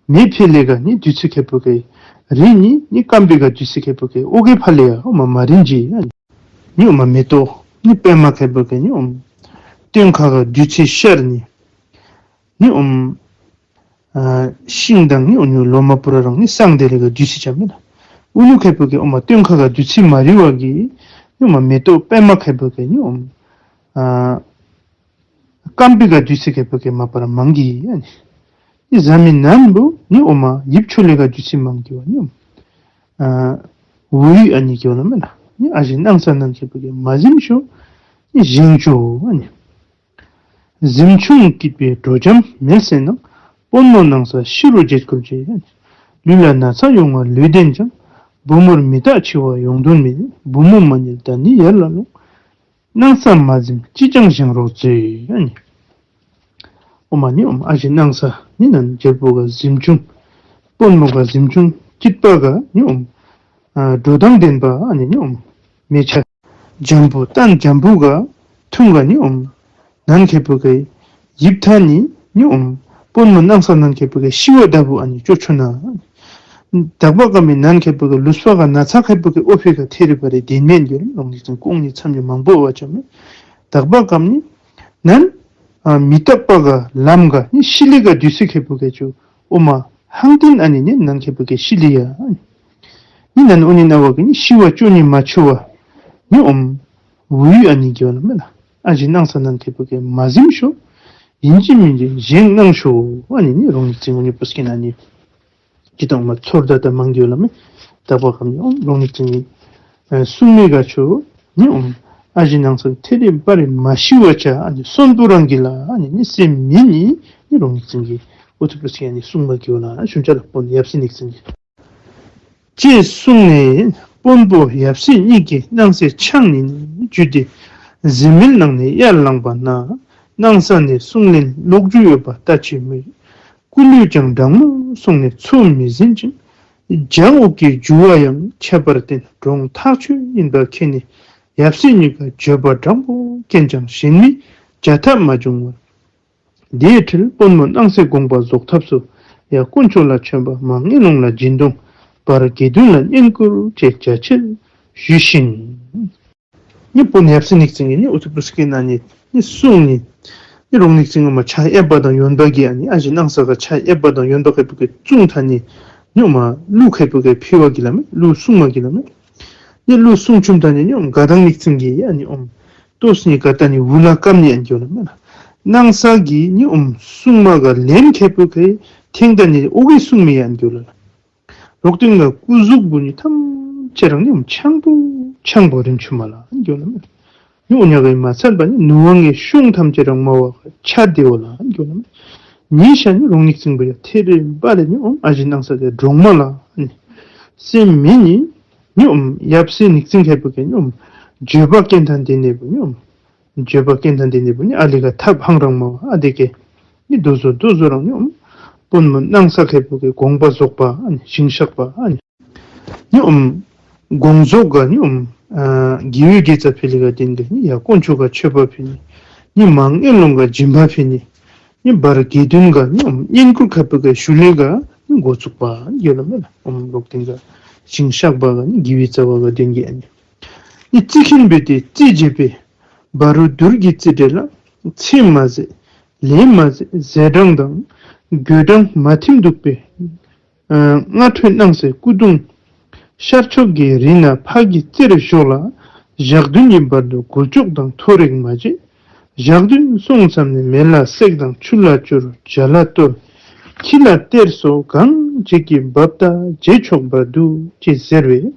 མེ་ཕི་ལེ་ག་ནི་དུས་ཚོད་ཁེ་པོ་ག་རིན་ནི་ནི་སྐམ་པའི་ག་དུས་ཚོད་ཁེ་པོ་ག་ཨོ་གེ་ཕ་ལེ་ཡ་ཨོ་མ་མ་རིན་ཅི་ཡ་ནི། ནི་ཨོ་མ་མེ་ཏོག་ནི་པདྨ་ཁེ་པོ་ག་ནི་ཨོ་མ་སྟོན་ཁ་ག་དུས་ཚོད་ཤར་ནི། ནི་ཨོ་མ་ཨ་ཤིང་དང་ནི་ཨོ་ནུ་ལོ་མ་པུ་ར་རང་ནི་སང་དེ་ལེ་ག་དུས་ཚོད་ཅ་མེ་ལ། ཨུ་ནུ་ཁེ་པོ་ག་ཨོ་མ་སྟོན་ཁ་ག་དུས་ཚོད་མ་རི་བ་གི་ནི་ཨོ་མ་མེ་ཏོག་པདྨ་ཁེ་པོ་ག་ནི་ཨོ་མ་ཨ་སྐམ་པའི་ག་དུས་ཚོད་ཁེ་པོ་ག་མ་པ་ར་མང་གི་ཨ་ནི། ནི་གཟའ་མི་ནན་བུ་ནི་ཨོ་མ་ཡིབ་ཆོ་ལེ་ག་དུས་ཚོད་མང་གི་ཝ་ནི་ཨོ་མ་ཨ་ཝུའི་ཨ་ནི་གི་ཝ་ལ་མེ་ལ། ནི་ཨ་ཞེ་སྣང་ས་ནན་ཁེ་པོ་ག་མ་གཟིམས་ཤོ་ནི་བཞེངས་ཅོ་ཨ་ནི། གཟིམ་ཆུང་སྐྱིད་པའི་དྲོ་འཇམ་མལ་སའི་ནང་། དཔོན་མོ་སྣང་ས་ཤི་རུ་བརྗེད་ཁུར་བྱེད། ལུས་ལ་ན་ཚ་ཡོང་བ་ལུས་ལྡན་ཀྱང་། བུ་མོར་མི་རྟག་འཆི་བ་ཡོང་དོན་མེད། བུ་མོ་མ་ཉལ་ཟླ་ནི་ཡར་ལ་ལོངས། སྣང་ས་མ་གཟིམས་ཅིས་ཀྱང་བཞེངས་རོགས་མཛོད། ཨ་ནི། ཨོ་མ་ནི་ཨོ་མ་ཨ་ཞེ་སྣང་ས་ནི་ནན་རྒྱལ་པོ་ག་གཟིམ་ཆུང་། དཔོན་མོ་ག་གཟིམ་ཆུང་སྐྱིད་པ་ག་ནི་ཨོ་མ་ཨ་དྲོ་དང་ལྡན་པ་ཨ་ནི་ནི་ཨོ་མ་མལ་ཆ་འཇམ་པོ་སྟན་འཇམ་པོ་ག་ ཐུང་ག་ནི་ཨོམ་ནན་ཁེ་པུ་གེ་ཡིབ་ཐ་ནི་ནི་ཨོམ་པོན་མོ་སྣང་ས་ནན་ཁེ་པུ་གེ་ཤི་བ་ད་བུ་ཨ་ནི་ཅོ་ཆུ་ན། དག་པ་གམ་མི་ནན་ཁེ་པུ་གེ་ལུས་པ་ག་ན་ཚ་ཁེ་པུ་གེ་ཨོ་ཕི་ག་ཐེ་རི་བ་རི་དེན་མེན་གྱུར་རོང་ནི་ཚིང་ཀོང་ནི་ཚམ་ཉུ་མང་པོ་བ་ཅམ་མེ། དག་པ་གམ་ནི་ནན་ཨ་མི་རྟག་པ་ག་ལམ་ག་ནི་ཤི་ལི་ག་དུས་སི་ཁེ་པུ་གེ་ཅུ་ཨོ་མ་ཧང་ཏིན་ཨ་ནི་ནི་ནན་ཁེ་པུ་གེ་ཤི་ལི་ཡ། ནི་ནན་ཨོ་ནི་ན་བ་གི་ནི་ཤི་བ་ཅོ་ནི་མ་ཆུ་བ་ནི་ཨོམ་ཝུ་ཨ་ནི་གི་བ་ལ་མེ་ལ། ཨ་ཞེ་སྣང་ས་ནན་ཁེ་པུ་གེ་མ་གཟིམ་ཤོ། ཡིན་ཅི་མིན་ཅི་བཞེངས་གནང་ཤོ། ཨ་ནི་ནི་རོང་ནི་ཚིང་ཨོ་ནི་པུས་ཀི་ན་ནི། ཅི་དང་མ་ཚོར་ད་ད་མང་གི་བ་ལ་མེ། དག་པ་གམ་ནི་ཨོམ་རོང་ནི་ཚིང་ནི། སྲུང་མི་ག་ཆོ་ནི་ཨོམ་ཨ་ཞེ་སྣང་ས་ཐེ་རི་བ་རི་མ་ཤི་བ་ཅ་ཨ་ནི་སོན་པུ་རང་གི་ལ་ཨ་ནི་ནི་སེམས་མི་ནི་ནི་རོང་ནི་ཚིང་གི་ཨོ་ཐུ་པུས་ཀི་ཨ་ནི་སྲུང་མ་གི་བ་ལ་ཤུན་ཅ་ལ་པོན་ཡབ་སྲས་ནི་ཚིང་གི། ཅེས་གསུངས་ནས་དཔོན་པོ་ཡབ་སྲས་གཉིས་ཀྱིས་སྣང་སའི་ཕྱག་ནི་བརྒྱུད་དེ་གཟིམ་མལ་ནང་ནས་ཡར་ལངས་པ་ན། སྣང་ས་ནས་གསུང་ལན་ལོག་རྒྱུ་ཡོད་པ་ལྟ་ཅི་སྨོས། སྐུ་ལུས་ཀྱང་གྲང་མོ་སོང་ནས་ཚུར་མི་ཟིན་ཅིང་། ལྗང་འོག་གི་རྒྱུ་བ་ཡང་ཁྱད་པར་ལྡན་གྲོང་ཐག་ཆོད་ཡིན་པ་མཁྱེན་ནས་ཡབ་སྲས་གཉིས་ཀ་འགྱོད་པ་དྲང་པོ་སྐྱེན་ཅང་གཞན་མི་བྱ་ཐབས་མ་བྱུང་བར། དེའི་འཕྲལ་དཔོན་མོ་སྣང་སའི་དགོངས་པ་རྫོགས་ཐབས་སུ་ཡར་དཀོན་མཆོག་ལ་བྱོན་པ་མར་དགེ་སློང་ལ་སྦྱིན་གཏོང་བར་དགེ་འདུན་ལ་བསྙེན་བཀུར་བཅས་རྒྱ་ཆེར་ཞུས་ཤིང་། ནི་དཔོན་ཡབ་སྲས་ནི་ཚིང་གི་ནི་ཨུ་ཚུགས་པུས་ཀི་ན་ནི་ནི་གསུང་ནི་ནི་རོང་ནི་ཚིང་གི་མ་ཕྱག་གཡསཔ་དང་ཡོན་པ་གི་ཨ་ནི་ཨ་ཞེ་སྣང་ས་ག་ཕྱག་གཡསཔ་དང་ཡོན་པ་ཁེ་པུ་གི་གཙུང་ཐ་ནི་ནི་མ་ཀླུ་ཁེ་པུ་གི་ཕི་བ་གི་ལ་མེ་ཀླུ་སྲུང་མ་གི་ལ་མེ། ནི་ཀླུ་སྲུང་ཆུམ་ཐ་ནི་ནི་ཨོམ་ག་དང་ནི་ཚིང་གི་ཨ་ནི་ཨོམ་ཏོས་ནི་ག་ད་ནི་ཝུ་ལ་ཀམ་ནི་ཨན་གྱོ་ལ་མེ་ལ། སྣང་ས་གི་ནི་ཨོམ་སྲུང་མ་ག་ལེན་ཁེ་པུ་གི་ཐེང་ད་ནི་ཨོ་གི་སྲུང་མི་ཨན་གྱོ་ལ་ལ། རོག་ཏིང་ག་སྐུ་གཟུགས་བུ་ནི་ཐམས་ཅད་རང་ནི་ཨོམ་ཆང་པོ་ཆང་པོ་རིམ་ཆུ་མ་ལ་ཨན་གྱོ་ལ་མེ་ལ། ནི་ཨོ་ཉ་ག་མ་ཚད་པ་ནི་ནུ་བ་ངའི་ཤོང་ཐམས་ཅད་རང་མ་བ་ཆ་དེ་བ་ལ་ཨན་གྱོ་ལ་མེ་ལ། ཉི་ཤ་ནི་རོང་ནི་ཚིང་པ་ཡ་ཐེ་རེ་བ་རེ་ནི་ཨོམ་ཨ་ཞེ་སྣང་ས་གི་གྲོང་མ་ལ་ཨ་ནི་སེམས་མི་ནི་ཉོམ་ཡབ་སྲས་ནི་ཚིང་ཁེ་པུ་གི་ཉོམ་འགྱོད་པ་སྐྱེན་ཐང་དེ་ནི་བུ་ཉོམ་འགྱོད་པ་སྐྱེན་ཐང་དེ་ནི་བུ་ནི་ཨ་ལི་ག་ཐབས་ཧང་རང་མ་བ་ཨ་དེ་གི་ནི་དོ་བཟོ་དོ་བཟོ་རང་ཉོམ་དཔོན་མོ་སྣང་ས་ཁེ་པུ་གི་དགོངས་པ་རྫོགས་པ་ཨ་ནི་ཞིང་གཤེགས་པ་ཨ་ནི་ཉོམ་དགོངས་རྫོགས་ག་ཉོམ་ཨ་དགེ་བའི་དགེ་རྩ་ཕི་ལི་ག་དེ་ནི་ཡ་དཀོན་མཆོག་ག་མཆོད་པ་ཕི་ནི་ཉི་མ་ངན་སློང་ག་སྦྱིན་པ་ཕི་ནི་ཉི་བར་དགེ་འདུན་ག་ཉོམ་བསྙེན་བཀུར་ཁེ་པུ་གི་ཞུ་ལེ་ག་ཉོམ་འགོ་བཙུགས་པ་ཡོད་ལ་མེ་ལ་ཉོམ་ལོག་དེ་ག་ཞིང་གཤེགས་པ་ག་ནི་དགེ་བའི་རྩ་བ་ག་དེ་ནི་ཨ་ནི། ནི་རྩི་མཁན་བུ་དེ་རྩི་བྱེད་པའི་བ་རུ་དུར་གྱི་རྩི་འབྲས་ལ་ཚིམ་མ་ཟད་ལེན་མ་ཟད་ཟས་གྲངས་དང་གོས་གྲངས་མ་ཐིམ་འདུག་པས། ཨ་སྔ་དྲོའི་སྣང་སའི་སྐུ་གདུང་ཤར་ཕྱོགས་ཀྱི་རི་ནག་ཕག་གི་རྩེར་ཞོག་ལ་ཞག་བདུན་གྱི་བར་དུ་མགུལ་ལྕོག་དང་ཐོ་རེག་མ་བྱེད། ཞག་བདུན་སོང་ཙམ་ནས་མེ་ལ་བསྲེག་དང་ཆུ་ལ་བསྐྱུར་ཇ་ལ་གཏོར་ཁྱི་ལ་སྟེར་སོགས་གང་བྱེད་ཀྱི་འབབ་ད་བྱེད་ཆོག་པར་འདུག་ཅེས་ཟེར་བས།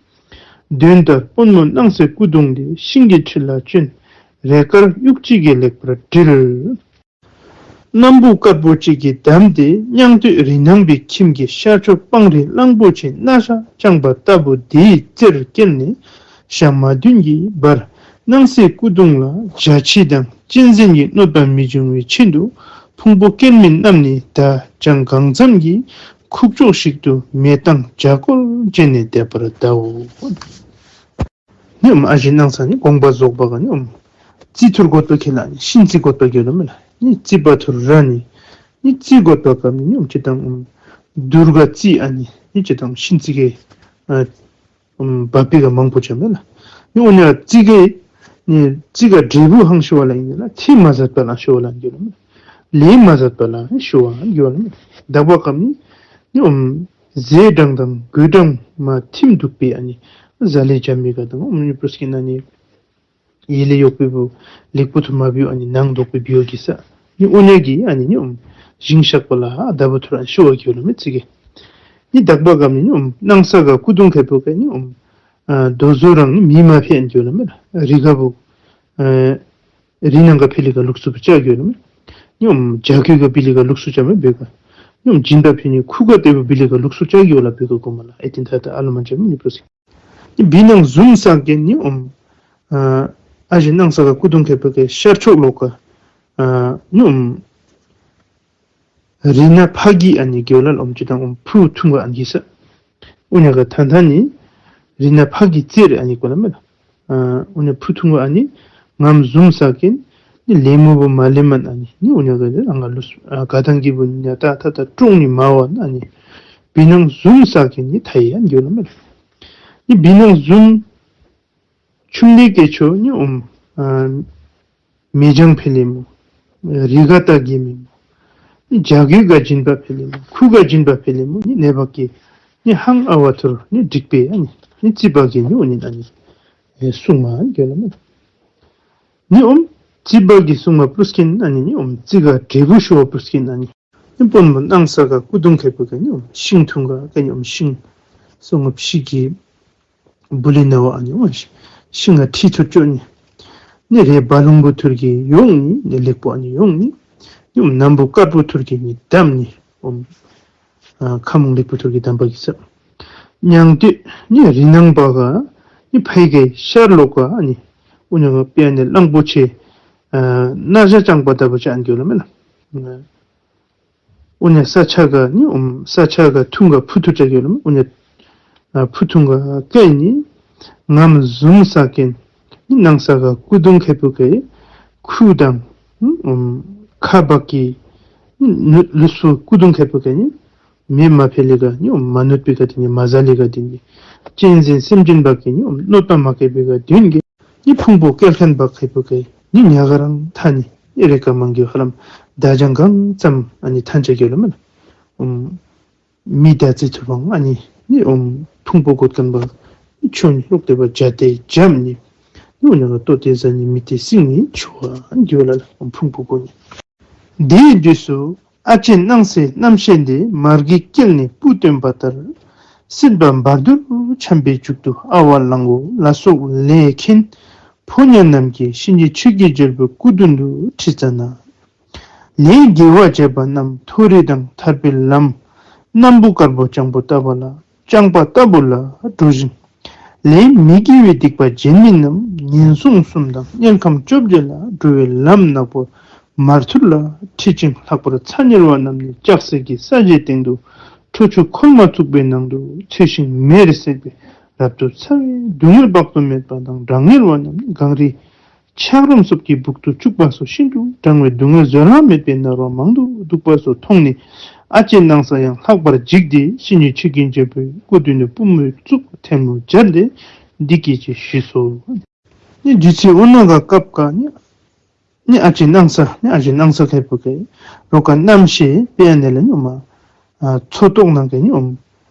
དོན་ལྟར་དཔོན་མོ་སྣང་སའི་སྐུ་གདུང་དེ་ཤིང་གི་ཁྲི་ལ་བཅོན། རས་དཀར་དབྱུག་གཅིག་གིས་ལེགས་པར་དྲིལ། སྣམ་བུ་དཀར་པོ་གཅིག་གིས་བསྡམས་ཏེ་སྙིང་སྟོད་རི་ནང་པའི་ཁྱིམ་གྱི་ཤར་ཕྱོགས་སྤང་རི་གླང་པོ་ཆེ་སྣ་ཤ་དཔྱངས་པ་ལྟ་བུ་དེའི་རྩེར་བསྐྱལ་ནས་ཞག་མ་བདུན་གྱི་བར་སྣང་སའི་སྐུ་གདུང་ལ་འཇའ་ཆི་དང་གཅན་གཟན་གྱི་གནོད་པ་མི་འབྱུང་བའི་ཆེད་དུ་ཕུང་པོ་སྐྱེལ་མི་རྣམས་ནི་ད་ཅང་གང་འཚམ་གྱི་ཁུག་ཀྱོག་ཞིག་ཏུ་མེ་བཏང་ཇ་སྐོལ་བྱས་ནས་བསྡད་པར་གདའོ། ཉོམ་ཨ་ཞེ་སྣང་ས་ནི་དགོངས་པ་རྫོགས་པ་ག་ཉོམ་རྩི་ཐུར་དགོད་པ་ཁེ་ལ་ནི་ཤིན་རྩི་དགོད་པ་གི་ལ་མེ་ལ་ནི་རྩི་བ་ཐུར་ར་ནི་ནི་རྩི་དགོད་པ་ག་ནི་ཉོམ་ཅི་དང་དུར་ག་རྩི་ཨ་ནི་ནི་ཅི་དང་ཤིན་རྩི་གི་ཨ་བ་པི་ག་མང་པོ་ཆ་མེ་ལ་ནི་འོ་ཉ་རྩི་གི་ནི་རྩི་ག་འབྲས་བུ་ཧང་ཤོ་བ་ལ་ཡིན་ལ་ཚིམ་མ་ཟད་པ་ལ་ཤོ་བ་ལ་གི་ལ་མེ་ལ་ལེན་མ་ཟད་པ་ལ་ཤོ་བ་གི་ལ་མེ་ལ་དག་པ་ག་ནི་ཉོམ་ཟས་གྲངས་དང་གོས་གྲངས་མ་ཐིམ་འདུག་པས་ཨ་ནི་ཟ་ལེ་ཇ་མི་ག་དང་ཨོམ་ནི་པུས་ཀི་ན་ནི་ཡེ་ལེ་ཡོག་པི་བུ་ལེགས་པོ་ཐུ་མ་བིའུ་ཨ་ནི་ནང་དོག་པི་བིའུ་གི་ས་ནི་འོ་ཉ་གི་ཨ་ནི་ཉོམ་ཞིང་གཤེགས་པ་ལ་ཨ་ད་བུ་ཐུར་ཨ་ཤོ་བ་གི་ལ་མེ་རྩི་གི་ནི་དག་པ་ག་ནི་ཉོམ་སྣང་ས་ག་སྐུ་གདུང་ཁེ་པུ་ག་ཉོམ་ཨ་དོ་བཟོ་རང་ནི་མི་མ་ཕི་ཨན་གི་ལ་མེ་ལ་རི་ག་བུ་ཨ་རི་ནང་ག་ཕི་ལི་ག་ལུགས་སུ་བུ་ཅ་གི་ལ་མེ་ཉོམ་ཇ་གི་ག་བི་ལི་ག་ལུགས་སུ་ཅ་མེ་བེ་ག་ཉོམ་སྦྱིན་པ་ཕི་ནི་ཁུ་ག་ཏེ་བུ་བི་ལི་ག་ལུགས་སུ་ཅ་གི་ལ་བེ་ག་གོ་མ་ལ་ཨེ་ཏིན་ཐ་ཐ་ཨ་ལ་མ་ཅ་མེ་ནི་པུས་ཀི་བི་ནང་ཟུམ་ས་གི་ནི་ཨོམ་ཨ་ཨ་ཞེ་སྣང་ས་ག་སྐུ་གདུང་ཁེ་པུ་གི་ཤར་ཕྱོགས་ལོགས་ག་ཨ་ཉོམ་རི་ནག་ཕག་གི་ཨ་ནི་གི་ལ་ཨོམ་ཅི་དང་ཨོམ་ཕུ་ཐུང་ག་ཨ་ནི་གི་ས་འུ་ཉ་ག་ཐང་ཐང་ནི་རི་ནག་ཕག་གི་རྩེར་ཨ་ནི་གོ་ལ་མེ་ལ་ཨ་འུ་ཉ་ཕུ་ཐུང་ག་ཨ་ནི་ངམ་ཟུམ་ས་གི་ ནི་ལེན་མི་བུ་མ་ལེནམ་ཨ་ནི་ནི་འུ་ཉ་ག་དེ་ཨ་ང་ལུས་ཨ་ག་དང་གི་བུ་ཉ་ཏ་ཐ་ཏ་ཀྲོང་ནི་མ་བ་ཨ་ནི་བི་ནང་ཟུམ་ས་གི་ནི་ཐ་ཡི་ཨ་ནི་གི་ལ་མེ། ནི་བི་ནང་ཟུམ་ཆུམ་ལི་ཀེ་ཆོ་ནི་ཨོམ་ཨ་མེ་ཇང་ཕེ་ལེ་མོ། རི་ག་ཏ་གི་མེ་མོ། ནི་ཇ་གི་ག་ཇིན་པ་ཕེ་ལེ་མོ། ཁུ་ག་ཇིན་པ་ཕེ་ལེ་མོ། ནི་ནེ་བ་ཀི་ནི་ཧང་ཨ་བ་ཐུར་ནི་འགྲིག་པེ་ཨ་ནི་ནི་ཙི་པ་གི་ནི་འོ་ནི་ཨ་ནི་ཨེ་སུང་མ་གི་ལ་མེ། ནི་ཨོམ་ཙི་པ་གི་སུང་མ་པུ་རུས་ཀིན་ཨ་ནི་ནི་ཨོམ་ཙི་ག་འབྲས་བུ་ཤོ་བ་པུ་རུས་ཀིན་ཨ་ནི། ནི་དཔོན་པོ་སྣང་ས་ག་སྐུ་གདུང་ཁེ་པུ་ག་ནི་ཨོམ་ཤིང་ཐུང་ག་ག་ནི་ཨོམ་ཤིང་སུང་ངུ་ཕྱི་གི་བུ་ལི་ན་བ་ཨ་ནི་ཨོམ་ཤིང་ང་ཁྲི་ཐུར་ཅོ་ནི། ནི་རེ་བ་ལུང་བུ་ཐུར་གི་ཡོང་ནི་ནི་ལེགས་པོ་ཨ་ནི་ཡོང་ནི། ནི་ཨོམ་ནམ་བུ་དཀར་པོ་ཐུར་གི་ནི་དམ་ནི་ཨོམ་ཨ་ཁ་མོང་ལེགས་པོ་ཐུར་གི་དམ་པ་གི་ས། ཉང་སྟོད་ནི་རི་ནང་པ་ག་ནི་ཕའི་གེ་ཤར་ལོ་ཀ་ཨ་ནི་འུ་ཉ་ག་པེ་ཨ་ནི་གླང་པོ་ཆེ་ཨ་ན་ཞ་ཅང་པ་ད་བུ་ཅ་ཨ་ནི་གི་ལ་མེ་ལ། འུ་ཉ་ས་ཆ་ག་ནི་ཨོམ་ས་ཆ་ག་ཐུང་ག་ཕུ་ཐུར་ཅ་གི་ལ་མེ། འུ་ཉ་ཨ་ཕུ་ཐུང་ག་ཀ་ནི་ངམ་ཟུམ་ས་ཀེན་ནི་སྣང་ས་ག་སྐུ་གདུང་ཁེ་པུ་གེ་ཁུ་དང་ཨོམ་ཁ་བ་ཀི་ནི་ལུས་སུ་སྐུ་གདུང་ཁེ་པུ་གེ་ནི་མེ་མ་ཕེ་ལི་ག་ནི་ཨོམ་མ་ནུད་པི་ག་དེ་ནི་མ་ཟ་ལི་ག་དེ་ནི་གཅན་གཟན་སེམས་ཅན་བ་ཀི་ནི་ཨོམ་གནོད་པ་མ་ཀེ་པི་ག་དེ་ནི་གི་ནི་ཕུང་པོ་སྐལ་མཁན་བ་ཁེ་པུ་གེ་ནི་ཉ་ག་རང་ཐ་ནི་ཨེ་རེ་ཀ་མང་གི་ཧ་ལམ་ད་ཅང་གང་ཙམ་ཨ་ནི་ཐན་ཅ་གི་ལ་མེ་ལ། ཨོམ་མི་ད་ཙི་ཐུ་བང་ཨ་ནི་ནི་ཨོམ་ཕུང་པོ་གོད་མཁན་བ་ནི་ཆོ་ནི་ལོག་དེ་བ་ཇ་ཏེ་ཇམ་ནི་ནི་འུ་ཉ་ག་ལྟོ་ཏེ་ཟ་ནི་མི་ཏེ་སིང་ནི་ཆོ་བ་ཨ་ནི་གི་ལ་ལ་ཨོམ་ཕུང་པོ་གོད་ནི། དེའི་དུས་སུ་ཨ་ཅེ་སྣང་སའི་རྣམ་ཤེས་འདི་མར་གྱི་སྐྱེལ་ནས་སྤུ་བཏོན་པ་ལྟར། སྲིད་པ་བར་དོར་འཁྱམས་པའི་མཇུག་ཏུ་ཨ་བ་གླང་པོ་ལ་སོགས་ལས་མཁན་ཕོ་ཉ་རྣམས་ཀྱིས་གཤིན་རྗེ་ཆོས་ཀྱི་རྒྱལ་པོའི་སྐུ་མདུན་དུ་ཁྲིད་ཙ་ན། ལས་དགེ་བ་བྱས་པ་རྣམས་མཐོ་རིས་དང་ཐར་པའི་ལམ་སྣམ་བུ་དཀར་པོ་རྐྱང་པོ་ལྟ་བུ་ལ་རྐྱང་པ་ལྟ་བུ་ལ་འགྲོ་ཞིང་། ལས་མི་དགེ་བའི་སྡིག་པ་བྱེད་མི་རྣམས་ངན་སོང་གསུམ་དང་དམྱལ་ཁམས་བཅོ་བརྒྱད་ལ་འགྲོ་བའི་ལམ་ནག་པོ་མར་ཐུར་ལ་ཁྲིད་ཅིང་། ལྷག་པར་ཚ་དམྱལ་བ་རྣམས་ནི་ལྕགས་སྲེག་གི་ས་གཞིའི་སྟེང་དུ་ཁྲོ་ཆུ་ཁོལ་མ་བཙུགས་པའི་ནང་དུ་ཚུད་ཅིང་མེར་བསྲེགས་པའི་རབ་ཏུ་ཚ་བའི་སྡུག་བསྔལ་དཔག་ཏུ་མེད་པ་དང་། གྲང་དམྱལ་བ་རྣམས་ནི་གངས་རིའི་འཁྱགས་རོམ་སོབ་ཀྱི་སྦུག་ཏུ་བཅུག་པ་སོགས་ཤིན་ཏུ་གྲང་བའི་སྡུག་བསྔལ་བཟོད་གླགས་མེད་པའི་ནར་བ་མང་དུ་གདུག་པ་སོགས་མཐོང་ནས། ཨ་ཅེ་སྣང་ས་ཡང་ལྷག་པར་འཇིགས་ཏེ་གཤིན་རྗེ་ཆོས་ཀྱི་རྒྱལ་པོའི་སྐུ་མདུན་དུ་པུས་མོ་བཙུགས་ཐལ་མོ་སྦྱར་ཏེ་འདི་སྐད་ཅེས་ཞུས་སོ། ནི་རྗེ་བཙུན་འོ་ན་ག་སྐབས་ཀ་ནི་ནི་ཨ་ཅེ་སྣང་ས་ནི་ཨ་ཅེ་སྣང་ས་ཁེ་པུ་གེ་རོ་ཀ་རྣམ་ཤེས་པེ་ཨ་ནི་ལ་ནི་མ་ཨ་མཚོ་ཏོག་ནང་གི་ནི་ཨོམ་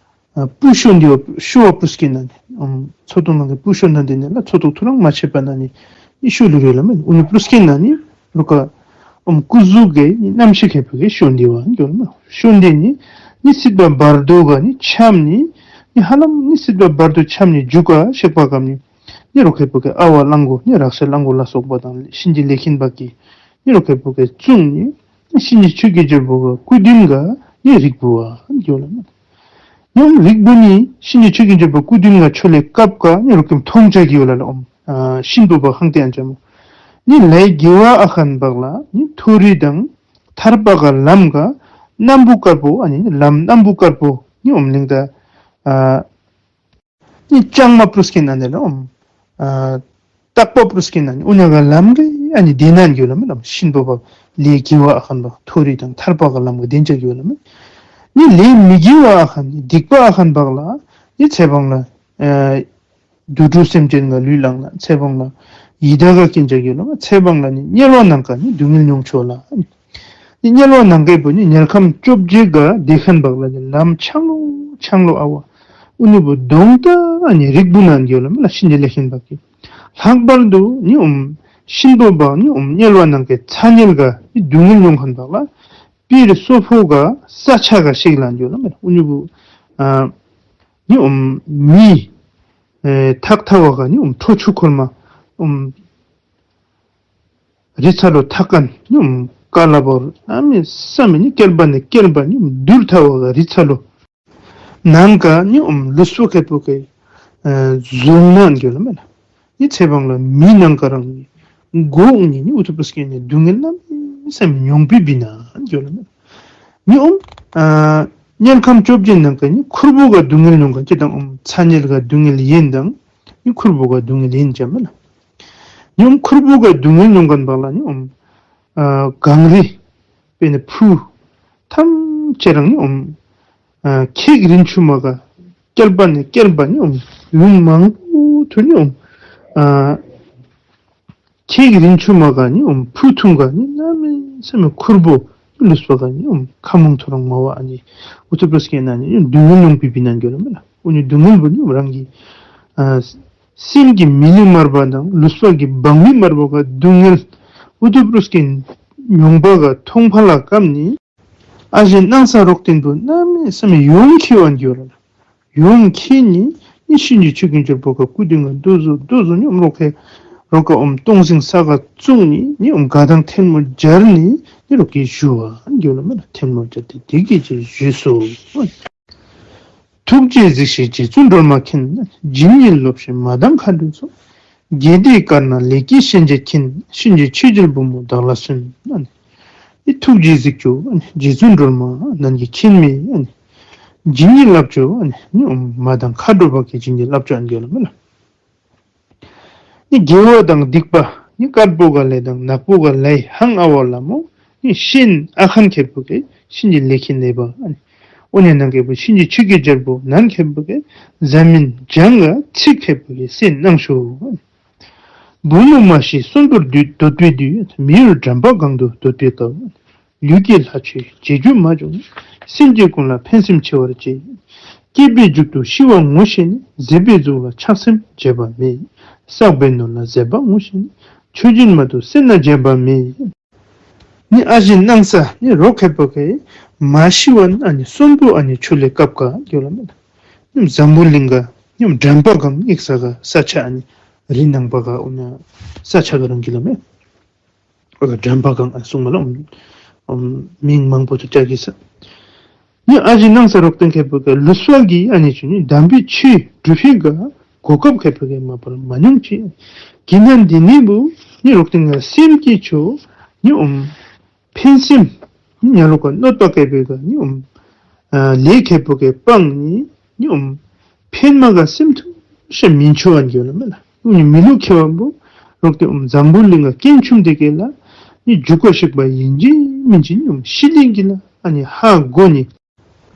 ཨ་སྤུ་ཤོ་འདི་བ་ཤོ་བ་པུ་རུས་ཀིན་ན་ནི་ཨོམ་མཚོ་ཏོག་ནང་གི་སྤུ་ཤོ་ན་འདི་ནི་ལ་མཚོ་ཏོག་ཐུ་རང་མ་ཆད་པ་ན་ནི་ནི་ཤོ་ལུ་རེ་ལ་མ་ནི་ཨུ་ནི་པུ་རུས་ཀིན་ན་ནི་རོ་ཀ་ཨོམ་སྐུ་གཟུགས་ཀྱི་ནི་རྣམ་ཤེས་ཁེ་པུ་གེ་ཤོ་འདི་བ་ནི་གྱོ་ལ་མ་ཤོ་འདི་ནི་ནི་སྲིད་པ་བར་དོ་ག་ནི་འཁྱམས་ནི་ནི་ཧ་ལམ་ནི་སྲིད་པ་བར་དོ་འཁྱམས་ནི་འཇུག་ག་ཤེག་པ་གམ་ནི་ནི་རོ་ཁེ་པུ་གེ་ཨ་བ་གླང་པོ་ནི་རག་ས་གླང་པོ་ལ་སོགས་པ་དང་གཤིན་རྗེ་ལས་མཁན་བ་ཀི་ནི་རོ་ཁེ་པུ་གེ་བཙུགས་ནི་ནི་གཤིན་རྗེ་ཆོས་ཀྱི་རྒྱལ་པོ་ག་སྐུ་མདུན་ག་ནི་རིག་པུ་བ་ནི་གྱོ་ལ་མ་ནི་ཨོམ་རིག་པུ་ནི་གཤིན་རྗེ་ཆོས་ཀྱི་རྒྱལ་པོ་སྐུ་མདུན་ག་ཆོ་ལེ་སྐབས་ཀ་ནི་རོ་ཀིམ་མཐོང་ཅ་གི་ཡོ་ལ་ལ་ཨོམ་ཨ་གཤིན་པོ་བ་ཧང་ཏེ་ཨན་ཅ་མོ་ནི་ལས་དགེ་བ་ཨ་ཁན་བག་ལ་ནི་མཐོ་རིས་དང་ཐར་པ་ག་ལམ་ག་སྣམ་བུ་དཀར་པོ་ཨ་ནི་ལམ་སྣམ་བུ་དཀར་པོ་ནི་ཨོམ་ལིང་ད་ཨ་ནི་ལྕང་མ་པུ་རུས་ཀིན་ན་ནི་ལ་ཨོམ་ཨ་སྟག་པ་པུ་རུས་ཀིན་ན་ནི་ཨུ་ཉ་ག་ལམ་རེ་ཨ་ནི་དེ་ན་གྱོ་ལ་མ་ལམ་གཤིན་པོ་བ་ལས་དགེ་བ་ཨ་ཁན་བག་མཐོ་རིས་དང་ཐར་པ་ག་ལམ་ག་དེན་ཅ་གྱོ་ལ་མ་ནི་ལས་མི་དགེ་བ་ཨ་ཁན་ནི་སྡིག་པ་ཨ་ཁན་བག་ལ་ནི་ཚེ་བང་ལ་ཨ་དུད་འགྲོ་སེམས་ཅན་ག་ལུས་ལང་ན་ཚེ་བང་ལ་ཡི་དྭགས་ག་ཀིན་ཅ་གྱོ་ལ་མ་ཚེ་བང་ལ་ནི་དམྱལ་བ་ནང་ག་ནི་སྡུག་བསྔལ་མྱོང་ཆོག་ལ། ནི་དམྱལ་བ་ནང་གི་བུ་ནི་དམྱལ་ཁམས་བཅོ་བརྒྱད་ག་དེ་ཁན་བག་ལ་ནི་ལམ་ཆང་ལོ་ཆང་ལོ་ཨ་བ་ཨུ་ནུ་བུ་གདོང་ད་ཨ་ནི་རིག་པུ་ནན་གྱོ་ལ་མ་ལ་གཤིན་རྗེ་ལས་མཁན་བག་གི་ལྷག་པར་དུ་ནི་ཨོམ་གཤིན་པོ་བག་ནི་ཨོམ་དམྱལ་བ་ནང་གི་ཚ་དམྱལ་ག་ནི་སྡུག་བསྔལ་མྱོང་ཁན་བག་ལ་པིར་སོ་ཕོ་ག་ས་ཆ་ག་ཤིག་ལ་གྱོ་ལ་མ་ལ་ཨུ་ནུ་བུ་ཨ་ནི་ཨོམ་མི་ཨེ་ཐག་ཐ་བ་ག་ནི་ཨོམ་ཁྲོ་ཆུ་ཁོལ་མ་ཨོམ་རི་ཚ་ལོ་ཐག་ཁན་ནི་ཨོམ་ཀ་ལ་བོར་ཨ་མི་ས་མི་ནི་ཀེལ་བ་ནི་ཀེལ་བ་ནི་ཨོམ་དུར་ཐ་བ་ག་རི་ཚ་ལོ་ནང་ག་ནི་ཨོམ་ལུས་པོ་ཁེ་པུ་གེ་ཨེ་ཟུང་ནན་གྱོ་ལ་མ་ལ་ནི་ཚེ་བང་ལ་མི་ནང་ག་རང་ནི་གོ་ནི་ནི་ཨུ་ཐུ་པུ་རུས་ཀིན་ནི་སྡུག་བསྔལ་ན་མི་ས་མི་མྱོང་པི་བི་ནན་གྱོ་ལ་མ་ལ། མི་ཨོམ་ཨ་དམྱལ་ཁམས་བཅོ་བརྒྱད་ནང་ག་ནི་ཁུར་བུ་ག་སྡུག་བསྔལ་མྱོང་ཁན་ཅི་དང་ཨོམ་ཚ་དམྱལ་ག་སྡུག་བསྔལ་ཡིན་དང་ནི་ཁུར་བུ་ག་སྡུག་བསྔལ་ཡིན་ཅ་མ་ལ། མི་ཨོམ་ཁུར་བུ་ག་སྡུག་བསྔལ་མྱོང་ཁན་བག་ལ་ནི་ཨོམ་ ཨ་གངས་རི་དཔེར་ན་ཕུ་ཐམས་ཅད་ར་ནི་ཨོམ་ཨ་ཁྱེགས་རིན་ཆུང་མ་ག་བསྐལ་པ་ནས་བསྐལ་པ་ནི་ཨོམ་ཡུན་མང་པོ་ཐུ་ནི་ཨོམ་ཨ་ཁྱེགས་རིན་ཆུང་མ་ག་ནི་ཨོམ་ཕུ་ཐུང་ག་ནི་གནམ་མེད་ས་མེད་ཁུར་པོ་ལུས་པ་ག་ནི་ཨོམ་ཁ་མང་ཐོ་རངས་མ་བ་ཨ་ནི་ཨུ་ཐུ་པྲོ་སྐྱེ་ན་ནི་སྡུག་བསྔལ་མྱོང་པའི་བི་ནང་གི་ལ་མེ་ལ། ཨོ་ནི་སྡུག་བསྔལ་བུ་ནི་རང་གི་ཨ་སེམས་ཀྱི་མི་ལུས་མར་པ་དང་ལུས་པ་གི་བང་མི་མར་པ་ག་སྡུག་བསྔལ་ཨུ་ཐུ་པྲོ་སྐྱེ་མྱོང་པ་ག་མཐོང་ཕ་ལ་སྐབས་ནི་ཨ་ཞེ་སྣང་ས་རོག་སྟེང་བུ་གནམ་མེད་ས་མེད་ཡོངས་ཁེ་བ་གི་ལ་ལ། ཡོངས་ཁེ་ནི་ནི་གཤིན་རྗེ་ཆོས་ཀྱི་རྒྱལ་པོ་ག་སྐུ་མདུན་ང་ཏོ་ཟུ་ཏོ་ཟུ་ནི་ཨོམ་རོག་ཁེ་རོག་ག་ཨོམ་སྟོང་སིང་ས་ག་བཙུགས་ནི་ནི་ཨོམ་ག་དང་ཐལ་མོ་སྦྱར་ནི་ནི་རོག་གི་ཞུ་བ་གི་ལ་མེ་ལ། ཐལ་མོ་སྦྱར་ཏེ་དེ་གི་ཅིག་ཞུས་སོ། ཐུགས་རྗེས་གཟིགས་ཤིག་རྗེ་བཙུན་སྒྲོལ་མ་མཁྱེན། ཇི་སྙེད་སློབ་ཞིང་མ་དང་མཁའ་འགྲོའི་ཚོགས། དགེ་སྡིག་དཀར་ནག་ལས་ཀྱི་ཤན་འབྱེད་མཁྱེན། གཤིན་རྗེ་ཆོས་རྒྱལ་བུ་མོ་བདག་ལ་གསོན། ཨ་ནི་ཨི་ཐུགས་རྗེས་གཟིགས་ཅོ་ཨ་ནི་རྗེ་བཙུན་སྒྲོལ་མ་ནན་གྱིས་མཁྱེན་མི་ཨ་ནི་ཇི་སྙེད་བསླབ་ཅོ་ཨ་ནི་ནི་ཨོམ་མ་དང་མཁའ་འགྲོ་བ་གི་ཇི་སྙེད་བསླབ་ཅོ་ཨ་ནི་གི་ལ་མེ་ལ། ནི་དགེ་བ་དང་སྡིག་པ་ནི་དཀར་པོ་ག་ལས་དང་ནག་པོ་ག་ལས་ཧང་ཨ་བ་ལ་མོ་ནི་གཤེན་ཨ་ཁན་ཁེ་པོ་གེ་གཤིན་རྗེ་ལས་མཁན་ལས་པ་ཨ་ནི་ཨོ་ནི་ནང་ཁེ་པོ་གཤིན་རྗེ་ཆོས་ཀྱི་རྒྱལ་པོ་ནན་ཁེ་པོ་གེ་ཟ་མིན་ཇང་ག་ཚིག་ཁེ་པོ་གེ་སེ་ནང་ཤོ། བུ་མོ་མ་ཤི་གསོན་པོར་འདོད་འདོད་པའི་དུས། མི་ཡུལ་འགྲམ་པ་གང་དུ་འདོད་པའི་སྐབས། ལུས་ཀྱི་ལྷ་ཆོས་བྱེད་རྒྱུ་མ་བྱུང་། སེམས་ཅན་ཀུན་ལ་ཕན་སེམས་ཆེ་བར་བྱེད། སྐྱེས་པའི་མཇུག་ཏུ་ཤི་བ་ངོ་ཤེས་ནས། བཟོད་པའི་གཟུགས་ལ་ཆགས་སེམས་བྱེད་པ་མེད། བསགས་པའི་ནོར་ལ་བཟོད་པ་ངོ་ཤེས་ནས། མཆོད་སྦྱིན་མ་ཐུབ་སེར་སྣ་བྱེད་པ་མེད། ནི་ཨ་ཞེ་སྣང་ས་ནི་རོག་ཁེ་པོ་གེ་མ་ཤི་བ་ཨ་ནི་གསོན་པོ་ཨ་ནི་ཆོས་ལས་སྐབས་ག་གི་ལ་མེ་ལ། ནི་འཛམ་བུ་གླིང་ག་ནི་འགྲམ་པ་གང་ཡིག་ས་ག་ས་ཆ་ཨ་ནི་རི་ནང་པ་ག་ཨོ་ན་ས་ཆ་ག་རང་གི་ལ་མེ། ཨོ་ད་འགྲམ་པ་གང་ཨ་གསུང་མ་ལ་ཨོམ་ཨོམ་མིང་མང་པོ་ཐུ་ཅ་གི་ས། ནི་ཨ་ཞེ་སྣང་ས་རོག་སྟེང་ཁེ་པོ་གེ་ལུས་པ་གི་ཨ་ནི་ཆུ་ནི་དམ་པའི་ཆོས་སྒྲུབ་ཧིང་ག་གོ་སྐབས་ཁེ་པོ་གེ་མ་པར་མ་མྱོང་ཅི། གི་ནན་དེ་ནི་བུ་ནི་རོག་སྟེང་ག་སེམས་ཀྱི་ཆོས་ནི་ཨོམ་ཕན་སེམས་ནི་ཉ་ལོ་ག་གནོད་པ་ཁེ་པོ་གེ་ནི་ཨོམ་ཨ་ལས་ཁེ་པོ་གེ་སྤང་ནི་ནི་ཨོམ་ཕན་མ་ག་སེམས་ཐུ་ཤ་མིན་ཆོ་ཨན་གི་ལ་མེ་ལ། ཨོ་ནི་མི་ལུ་ཁེ་བ་བུ་རོག་སྟེ་ཨོམ་འཛམ་བུ་གླིང་ག་རྐྱེན་ཆུམ་དེ་གེ་ལ་ནི་འཇུག་ག་ཤེས་པ་ཡིན་གྱི་མིན་གྱི་ནི་ཨོམ་ཤི་ལིང་གི་ལ་ཨ་ནི་ཧ་གོ་ནི།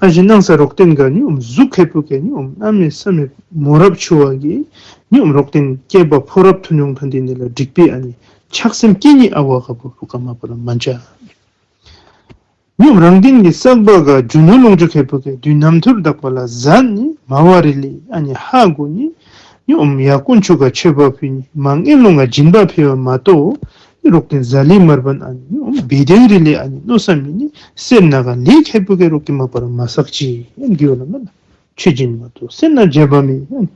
ཨ་ཞེ་སྣང་ས་རོག་སྟེང་ག་ནི་ཨོམ་གཟུགས་ཁེ་པོ་གེ་ནི་ཨོམ་གནམ་མེད་ས་མེད་མོ་རབས་ཆུ་བ་གི་ནི་ཨོམ་རོག་སྟེང་སྐྱེས་པ་ཕོ་རབ་ཐུ་ཉོང་ཐང་དེ་ནི་ལ་འགྲིག་པའི་ཨ་ནི་ཆགས་སེམས་སྐྱེ་ནི་ཨ་བ་ག་བུ་རོག་ག་མ་པ་ལ་མ་འཇའ། ནི་ཨོམ་རང་སྟེང་གི་བསགས་པ་ག་རྒྱུ་ནོར་ལོངས་སྤྱོད་ཁེ་པོ་གེ་དུས་ནམ་ཐུར་དག་པ་ལ་ཟ་ནི་མ་བ་རི་ལི་ཨ་ནི་ཧ་གོ་ནི། ནི་ཨོམ་ཡ་དཀོན་མཆོག་ག་མཆོད་པ་ཕུལ་ནི་མ་ངན་སློང་ག་སྦྱིན་པ་ཕུལ་བ་མ་གཏོགས་ནི་རོག་སྟེང་ཟ་ལི་མར་པ་ཨ་ནི་ཨོམ་བེ་དེང་རི་ལི་ཨ་ནི་མནོ་བསམ་མི་ནི་སེར་སྣ་ག་ལས་ཁེ་པོ་གེ་རོག་གི་མ་པ་ལ་མ་བསགས་ཅི་ཨན་གི་ལ་མེ་ལ། མཆོད་སྦྱིན་མ་ཐུབ་སེར་སྣ་བྱེད་པ་མེད།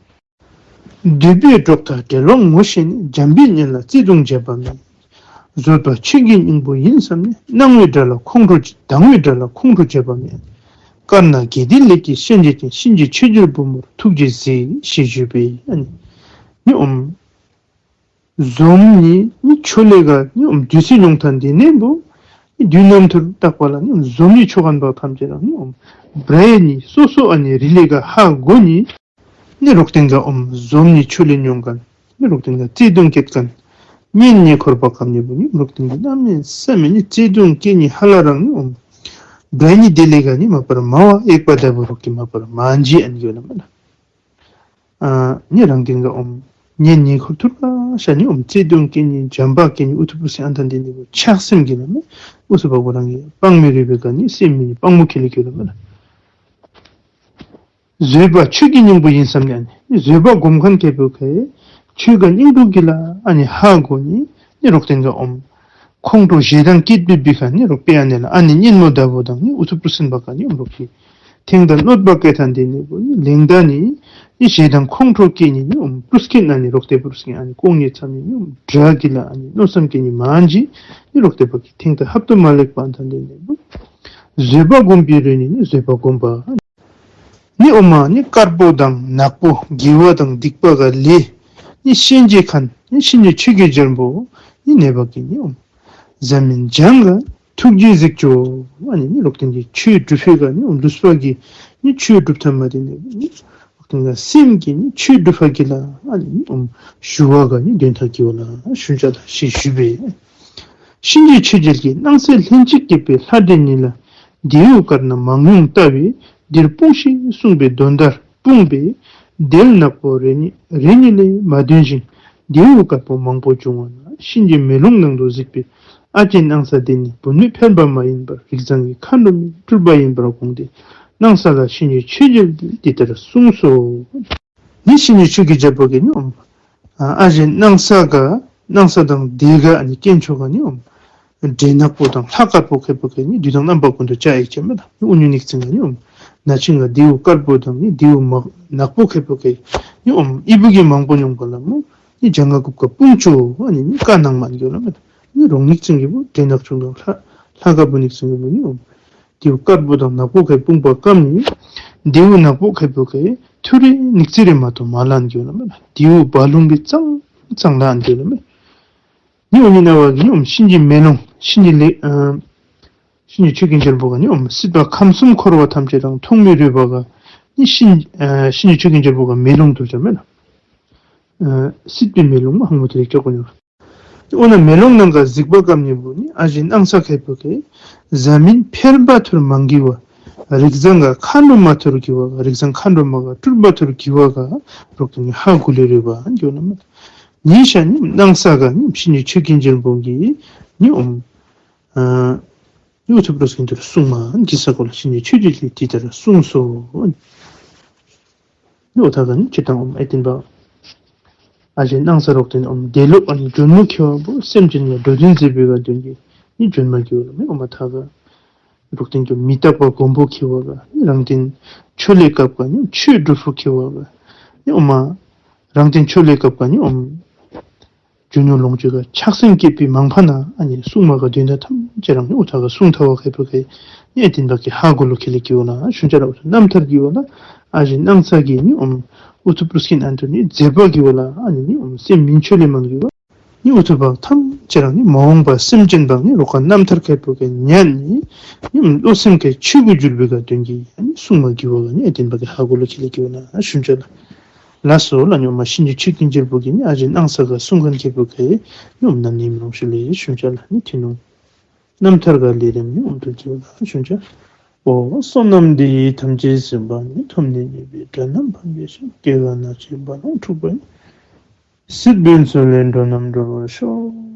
འདོད་པའི་གྲོགས་དང་འབྲེལ་བ་ངོ་ཤེས་ནས། འཇམ་པའི་གཉེན་ལ་བརྩེ་གདུང་བྱེད་པ་མེད། བཟོད་པ་ཆོས་ཀྱི་སྙིང་པོ་ཡིན་བསམ་ནས། སྣང་བའི་དགྲ་ལ་ཁོང་ཁྲོ་སྡང་བའི་དགྲ་ལ་ཁོང་ཁྲོ་བྱེད་པ་མེད། དཀར་ནག་དགེ་སྡིག་ལས་ཀྱི་ཤན་འབྱེད་ཅིང་། གཤིན་རྗེ་ཆོས་རྒྱལ་བུ་མོར་ཐུགས་རྗེས་གཟིགས་ཞེས་ཞུས་པས། ཨ་ནི་ནི་ཨོམ་འཛོམས་ནི་ནི་ཆོས་ལས་ག་ནི་ཨོམ་དུས་ཚོད་ཉུང་ཐང་དེ་ནས་བུ་ནི་དུས་ནམ་ཐུར་བཏགས་པ་ལ་ནི་ཨོམ་འཛོམས་ནི་ཆོ་ག་འབག་ཐམས་ཅད་རང་ནི་ཨོམ་བྲའི་ནི་སོ་སོ་ཨ་ནི་རི་ལས་ག་ཧ་གོ་ནི་ནི་རོག་སྟེང་ག་ཨོམ་འཛོམས་ནི་ཆོས་ལས་ཉུང་མཁན་ནི་རོག་སྟེང་ག་བརྩེ་གདུང་སྐྱེད་མཁན་གཉེན་ཉེ་འཁོར་བ་གམ་ཉེ་བུ་ནི་རོག་སྟེང་ག་གནམ་མེད་ས་མེད་ནི་བརྩེ་གདུང་སྐྱེད་ནི་ཧ་ལ་རང་ནི་ཨོམ་བྲའི་ནི་དེ་ལས་ག་ནི་མ་པར་མ་བ་ཨེག་པ་ད་བུ་རོག་གི་མ་པར་མ་འཇི་ཨན་གི་ལ་མེ་ལ། ཨ་ནི་རང་སྟེང་ག་ཨོམ་གཉེན་ཉེ་འཁོར་ཐུར་ག་ཤ་ནི་ཨོམ་བརྩེ་གདུང་སྐྱེད་ནི་བྱམས་པ་སྐྱེད་ནི་ཨུ་ཐུ་པུ་སི་ཨན་ཐང་དེ་ནི་བུ་ཆགས་སེམས་ཀྱི་ལ་མེ་ཨུ་ཐུ་པ་བུ་རང་གི་སྤང་མི་རུས་པའི་ག་ནི་སེམས་མི་ནི་སྤང་མོ་ཁེ་ལི་ཁེ་ལ་མེ་ལ། བཟོད་པ་ཆོས་ཀྱི་སྙིང་པོ་ཡིན་བསམ་ནས་ཨ་ནི་བཟོད་པ་སྒོམ་མཁན་ཁེ་པོ་གེ་ཆོས་ག་སྙིང་པོ་གི་ལ་ཨ་ནི་ཧ་གོ་ནི་ནི་རོག་སྟེང་ག་ཨོམ་ཁོང་ཁྲོ་ཞེ་སྡང་སྐྱེད་པའི་བི་ཁ་ནི་རོག་པེ་ཨ་ནི་ལ་ཨ་ནི་གཉེན་མོ་ད་བུ་དང་ནི་ཨུ་ཐུ་པུ་སིན་པ་ག་ནི་ཨོམ་རོག་གི་ཐེང་ད་གནོད་པ་སྐད་ཐང་དེ་ནི་བུ་ནི་ལེང་ད་ནི་ནི་ཞེ་སྡང་ཁོང་ཁྲོ་སྐྱེད་ནི་ནི་ཨོམ་པུ་རུ་སྐྱེད་ན་ནི་རོག་ཏེ་པུ་རུ་སྐྱེད་ཨ་ནི་ཀོང་ཉེ་ཚ་ནི་ནི་ཨོམ་དྲག་གི་ལ་ཨ་ནི་མནོ་བསམ་སྐྱེད་ནི་མ་འཇི་ནི་རོག་ཏེ་པ་གི་ཐེང་ད་ཧབ་ཏུ་མ་ལེགས་པ་ཐང་དེ་ནི་བུ་བཟོད་པ་སྒོམ་པའི་རོལ་ནི་ནི་བཟོད་པ་སྒོམ་པ། ནི་ཨོ་མ་ནི་དཀར་པོ་དང་ནག་པོ་དགེ་བ་དང་སྡིག་པ་ག་ལས་ནི་ཤན་འབྱེད་མཁན་ནི་གཤིན་རྗེ་ཆོས་ཀྱི་རྒྱལ་པོ་ནི་ནེ་བ་གི་ནི་ཨོ་ཟ་མིན་ཇང་ག་ཐུགས་རྗེས་གཟིགས་ཅོ། ཨ་ནི་ནི་རོག་སྟེང་གི་ཆོས་སྒྲུབ་ཕི་ག་ནི་ཨོ་ལུས་པ་གི་ནི་ཆོས་སྒྲུབ་ཐ་མ་དེ་ནི་ནི་རོག་སྟེང་ག་སེམས་ཀྱི་ནི་ཆོས་སྒྲུབ་ཕ་གི་ལ་ཨ་ནི་ནི་ཨོ་ཞུ་བ་ག་ནི་དོན་ཐ་གི་བ་ལ་ཞུན་ཅ་ལ་ཞེས་ཞུས་པས། གཤིན་རྗེ་ཆོས་རྒྱལ་གྱིས་སྣང་གསལ་ལྷན་ཅིག་སྐྱེས་པའི་ལྷ་འདྲེ་ཉིད་ལ། རྡེའུ་དཀར་ནག་མང་ཉུང་ལྟ་བས་འདིར་སྤུངས་ཤིག་གསུངས་པའི་དོན་ལྟར་སྤུངས་པས། དེ་ལ་ནག་པོ་རེ་གཉིས་རེ་གཉིས་ལས་མ་འདོན་ཞིང་། རྡེའུ་དཀར་པོ་མང་པོ་བྱུང་བ་ན་གཤིན་རྗེ་མེ་ལོང་ནང་དུ་གཟིགས་པས། ཨ་ཅེ་སྣང་ས་དེ་ནི་བུད་མེད་ཕལ་པ་མ་ཡིན་པར་རིགས་བཟང་གི་མཁའ་འགྲོ་མའི་སྤྲུལ་པ་ཡིན་པར་དགོངས་ཏེ། སྣང་ས་ལ་གཤིན་རྗེ་ཆོས་རྒྱལ་གྱིས་འདི་ལྟར་གསུངས་སོ། ནི་གཤིན་རྗེ་ཆོས་ཀྱི་རྒྱལ་པོ་གིས་ནི་ཨོམ། ཨ་ཨ་ཞེ་སྣང་ས་ག་སྣང་ས་དང་དེ་ག་ཨ་ནི་དཀོན་མཆོག་ག་ནི་ཨོམ། འདྲེ་ནག་པོ་དང་ལྷ་དཀར་པོ་ཁེ་པོ་ཁེ་ནི་དུས་དང་རྣམ་པ་ཀུན་ཏུ་བྱ་ཡི་ཅེས་མེད་ད། ནི་ཨུ་ཉུ་ནིག་ཙིང་ག་ནི་ཨོམ། ན་ཆིང་ག་རྡེའུ་དཀར་པོ་དང་ནི་རྡེའུ་མ་ནག་པོ་ཁེ་པོ་ཁེ་ནི་ཨོམ། ཨི་བུ་གི་མང་པོ་ཉོང་པ་ལ་མོ། ནི་ཇང་ག་ཀུབ་ཀ་སྤུངས་ཆོ་ཨ་ནི་ནི་བཀའ་གནང་མ་ནི་གི་ལ་མེད་ད། ནི་རོང་ནིག་ཙིང་གི་བུ་འདྲེ་ནག་ཆུང་དང་ལྷ་ལྷ་དཀར་པོ་ནིག་ཙིང་གི་བུ་ནི་ཨོམ། རྡེའུ་དཀར་པོ་དང་ནག་པོ་ཁེ་སྤུངས་པ་ཀམ་ནི། རྡེའུ་ནག་པོ་ཁེ་པོ་ཁེ་ཐུ་རེ་ནིག་ཙི་རེ་མ་གཏོགས་མ་ལ་ཨན་གྱོ་ལ་མེད་ལ། རྡེའུ་བ་ལུང་གི་གཙང་གཙང་ལ་ཨན་གྱོ་ལ་མེད། ནི་ཨོ་ནི་ན་བ་གི་ནི་ཨོམ་གཤིན་རྗེ་མེ་ལོང་གཤིན་རྗེ་ལེ་ཨ་གཤིན་རྗེ་ཆོས་ཀྱི་རྒྱལ་པོ་ག་ནི་ཨོམ་སྲིད་པ་ཁམས་གསུམ་འཁོར་བ་ཐམས་ཅད་དང་ཐོག་མེད་རོལ་པ་ག་ནི་གཤིན་ཨ་གཤིན་རྗེ་ཆོས་ཀྱི་རྒྱལ་པོ་ག་མེ་ལོང་དུ་བྱ་མེད་ལ། ཨ་སྲིད་པའི་མེ་ལོང་མ་ཧང་མོ་དེ་རིགས་ཀྱོག་གོ་ནི་བ། འོ་ན་མེ་ལོང་ནང་ག་གཟིགས་པ་ཀམ་ཉེ་བུ་ནི་ཨ་ཞེ་སྣང་ས་ཁེ་པོ་ཁེ། བཟའ་མིན་ཕལ་པ་ཐུར་མང་གི་བ། རིགས་བཟང་ག་མཁའ་འགྲོ་མ་ཐུར་གི་བ། རིགས་བཟང་མཁའ་འགྲོ་མ་ག་སྤྲུལ་པ་ཐུར་གི་བ་ག་རོག་ཏུ་ནི་ཧ་གུ་ལེ་རེ་བ་འགྱོ་ན་མ། ཉེ་ཤ་ནི་སྣང་ས་ག་ནི་གཤིན་རྗེ་ཆོས་ཀྱི་རྒྱལ་པོ་གི་ནི་ཨོམ། ཨ་ནི་ཨུ་ཐུ་པྲོ་སྐྱིན་དུར་གསུང་མ་གི་ས་གོ་ལ་གཤིན་རྗེ་ཆོས་རྒྱལ་གྱིས་དེ་ལྟར་གསུངས་སོ། ནི་འོ་ཐ་ག་ནི་ཅི་དང་ཨོམ་ཨེ་ཏིན་པ། ཨ་ཞེ་སྣང་ས་རོག་ཏུ་ནི་ཨོམ་དེ་ལུ་ཨ་ནི་ཇོན་མོ་ཁེ་བ་བུ་སེམས་ཅན་ལ་འགྲོ་དོན་མཛད་པའི་ག་དོན་གྱི་ནི་ཇོན་མ་གི་བ་ལ་མེ་ཨོ་མ་ཐ་ག་རོག་ཏུ་ནི་མི་རྟག་པ་མགོན་པོ་ཁེ་བ་ག་ནི་རང་དོན་ཆོས་ལས་སྐབས་ག་ནི་ཆོས་སྒྲུབ་ཕུག་ཁེ་བ་ག་ནི་ཨོ་མ་རང་དོན་ཆོས་ལས་སྐབས་ག་ནི་ཨོམ། རྒྱུ་ནོར་ལོངས་སྤྱོད་ག་ཆགས་སེམས་སྐྱེས་པའི་མང་ཕ་ན་ཨ་ནི་གསུང་མ་ག་དོན་དག་ཐམས་ཅད་རང་ནི་ཨུ་ཐ་ག་གསུང་ཐ་བ་ཁེ་པོ་ཁེ་ནི་ཨེ་ཏིན་པ་གི་ཧ་གོ་ལོ་ཁེ་ལེ་གི་བ་ན་ཤུན་ཅ་ར་ཨུ་ཐུ་རྣམ་ཐར་གི་བ་ན་ཨ་ཞེ་སྣང་ས་གི་ནི་ཨོམ་ཨུ་ཐུ་པྲུ་སྐྱིན་ཨན་ཏུ་ནི་མཛད་པ་གི་བ་ལ་ཨ་ནི་ནི་ཨོམ་སེམས་མིན་ཆོས་ལས་མང་གི་བ་ནི་ཨུ་ཐུ་པ་ཐམས་ཅད་རང་ནི་མ་འོངས་པ་སེམས་ཅན་དང་ནི་རོག་ག་རྣམ་ཐར་ཁེ་པོ་ཁེ་ཉན་ནི་ནི་ཨོམ་བློ་སེམས་ཁེ་ཆོས་གུ་འགྱུར་བའི་ག་དོན་གྱི་ཨ་ནི་གསུང་མ་གི་བ་ག་ནི་ཨེ་ཏིན་པ་གི་ཧ་གོ་ལོ་ཁེ་ལེ་གི་བ་ན་ཤུན་ཅ་ལ། ལགས་སོ་ལ་ཉོ་མ་གཤིན་རྗེ་ཆོས་ཀྱི་རྒྱལ་པོ་གིས་ནི་ཨ་ཞེ་སྣང་ས་ག་གསུང་མཁན་ཁེ་པོ་ཁེ་ཉོ་མ་ན་ནི་མི་རུང་ཤུ་ལེ་ཤུན་ཅ་ལ་ནི་ཐི་ནོང་རྣམ་ཐར་ག་ལས་རིམ་ནི་ཨོམ་དུ་བརྗོད་ལ་ཤུན་ཅ། ཨོ་བསོད་ནམས་འདི་ཡིས་ཐམས་ཅད་གཟིགས་པ་ཉིད། ཐོབ་ནས་ཉེས་པའི་དགྲ་རྣམས་ཕམ་བྱས་ཤིང་། སྐྱེ་རྒ་ན་འཆིའི་རྦ་ཀློང་འཁྲུགས་པ་ཡི། སྲིད་པའི་མཚོ་ལས་འགྲོ་རྣམས་སྒྲོལ་བར་ཤོག།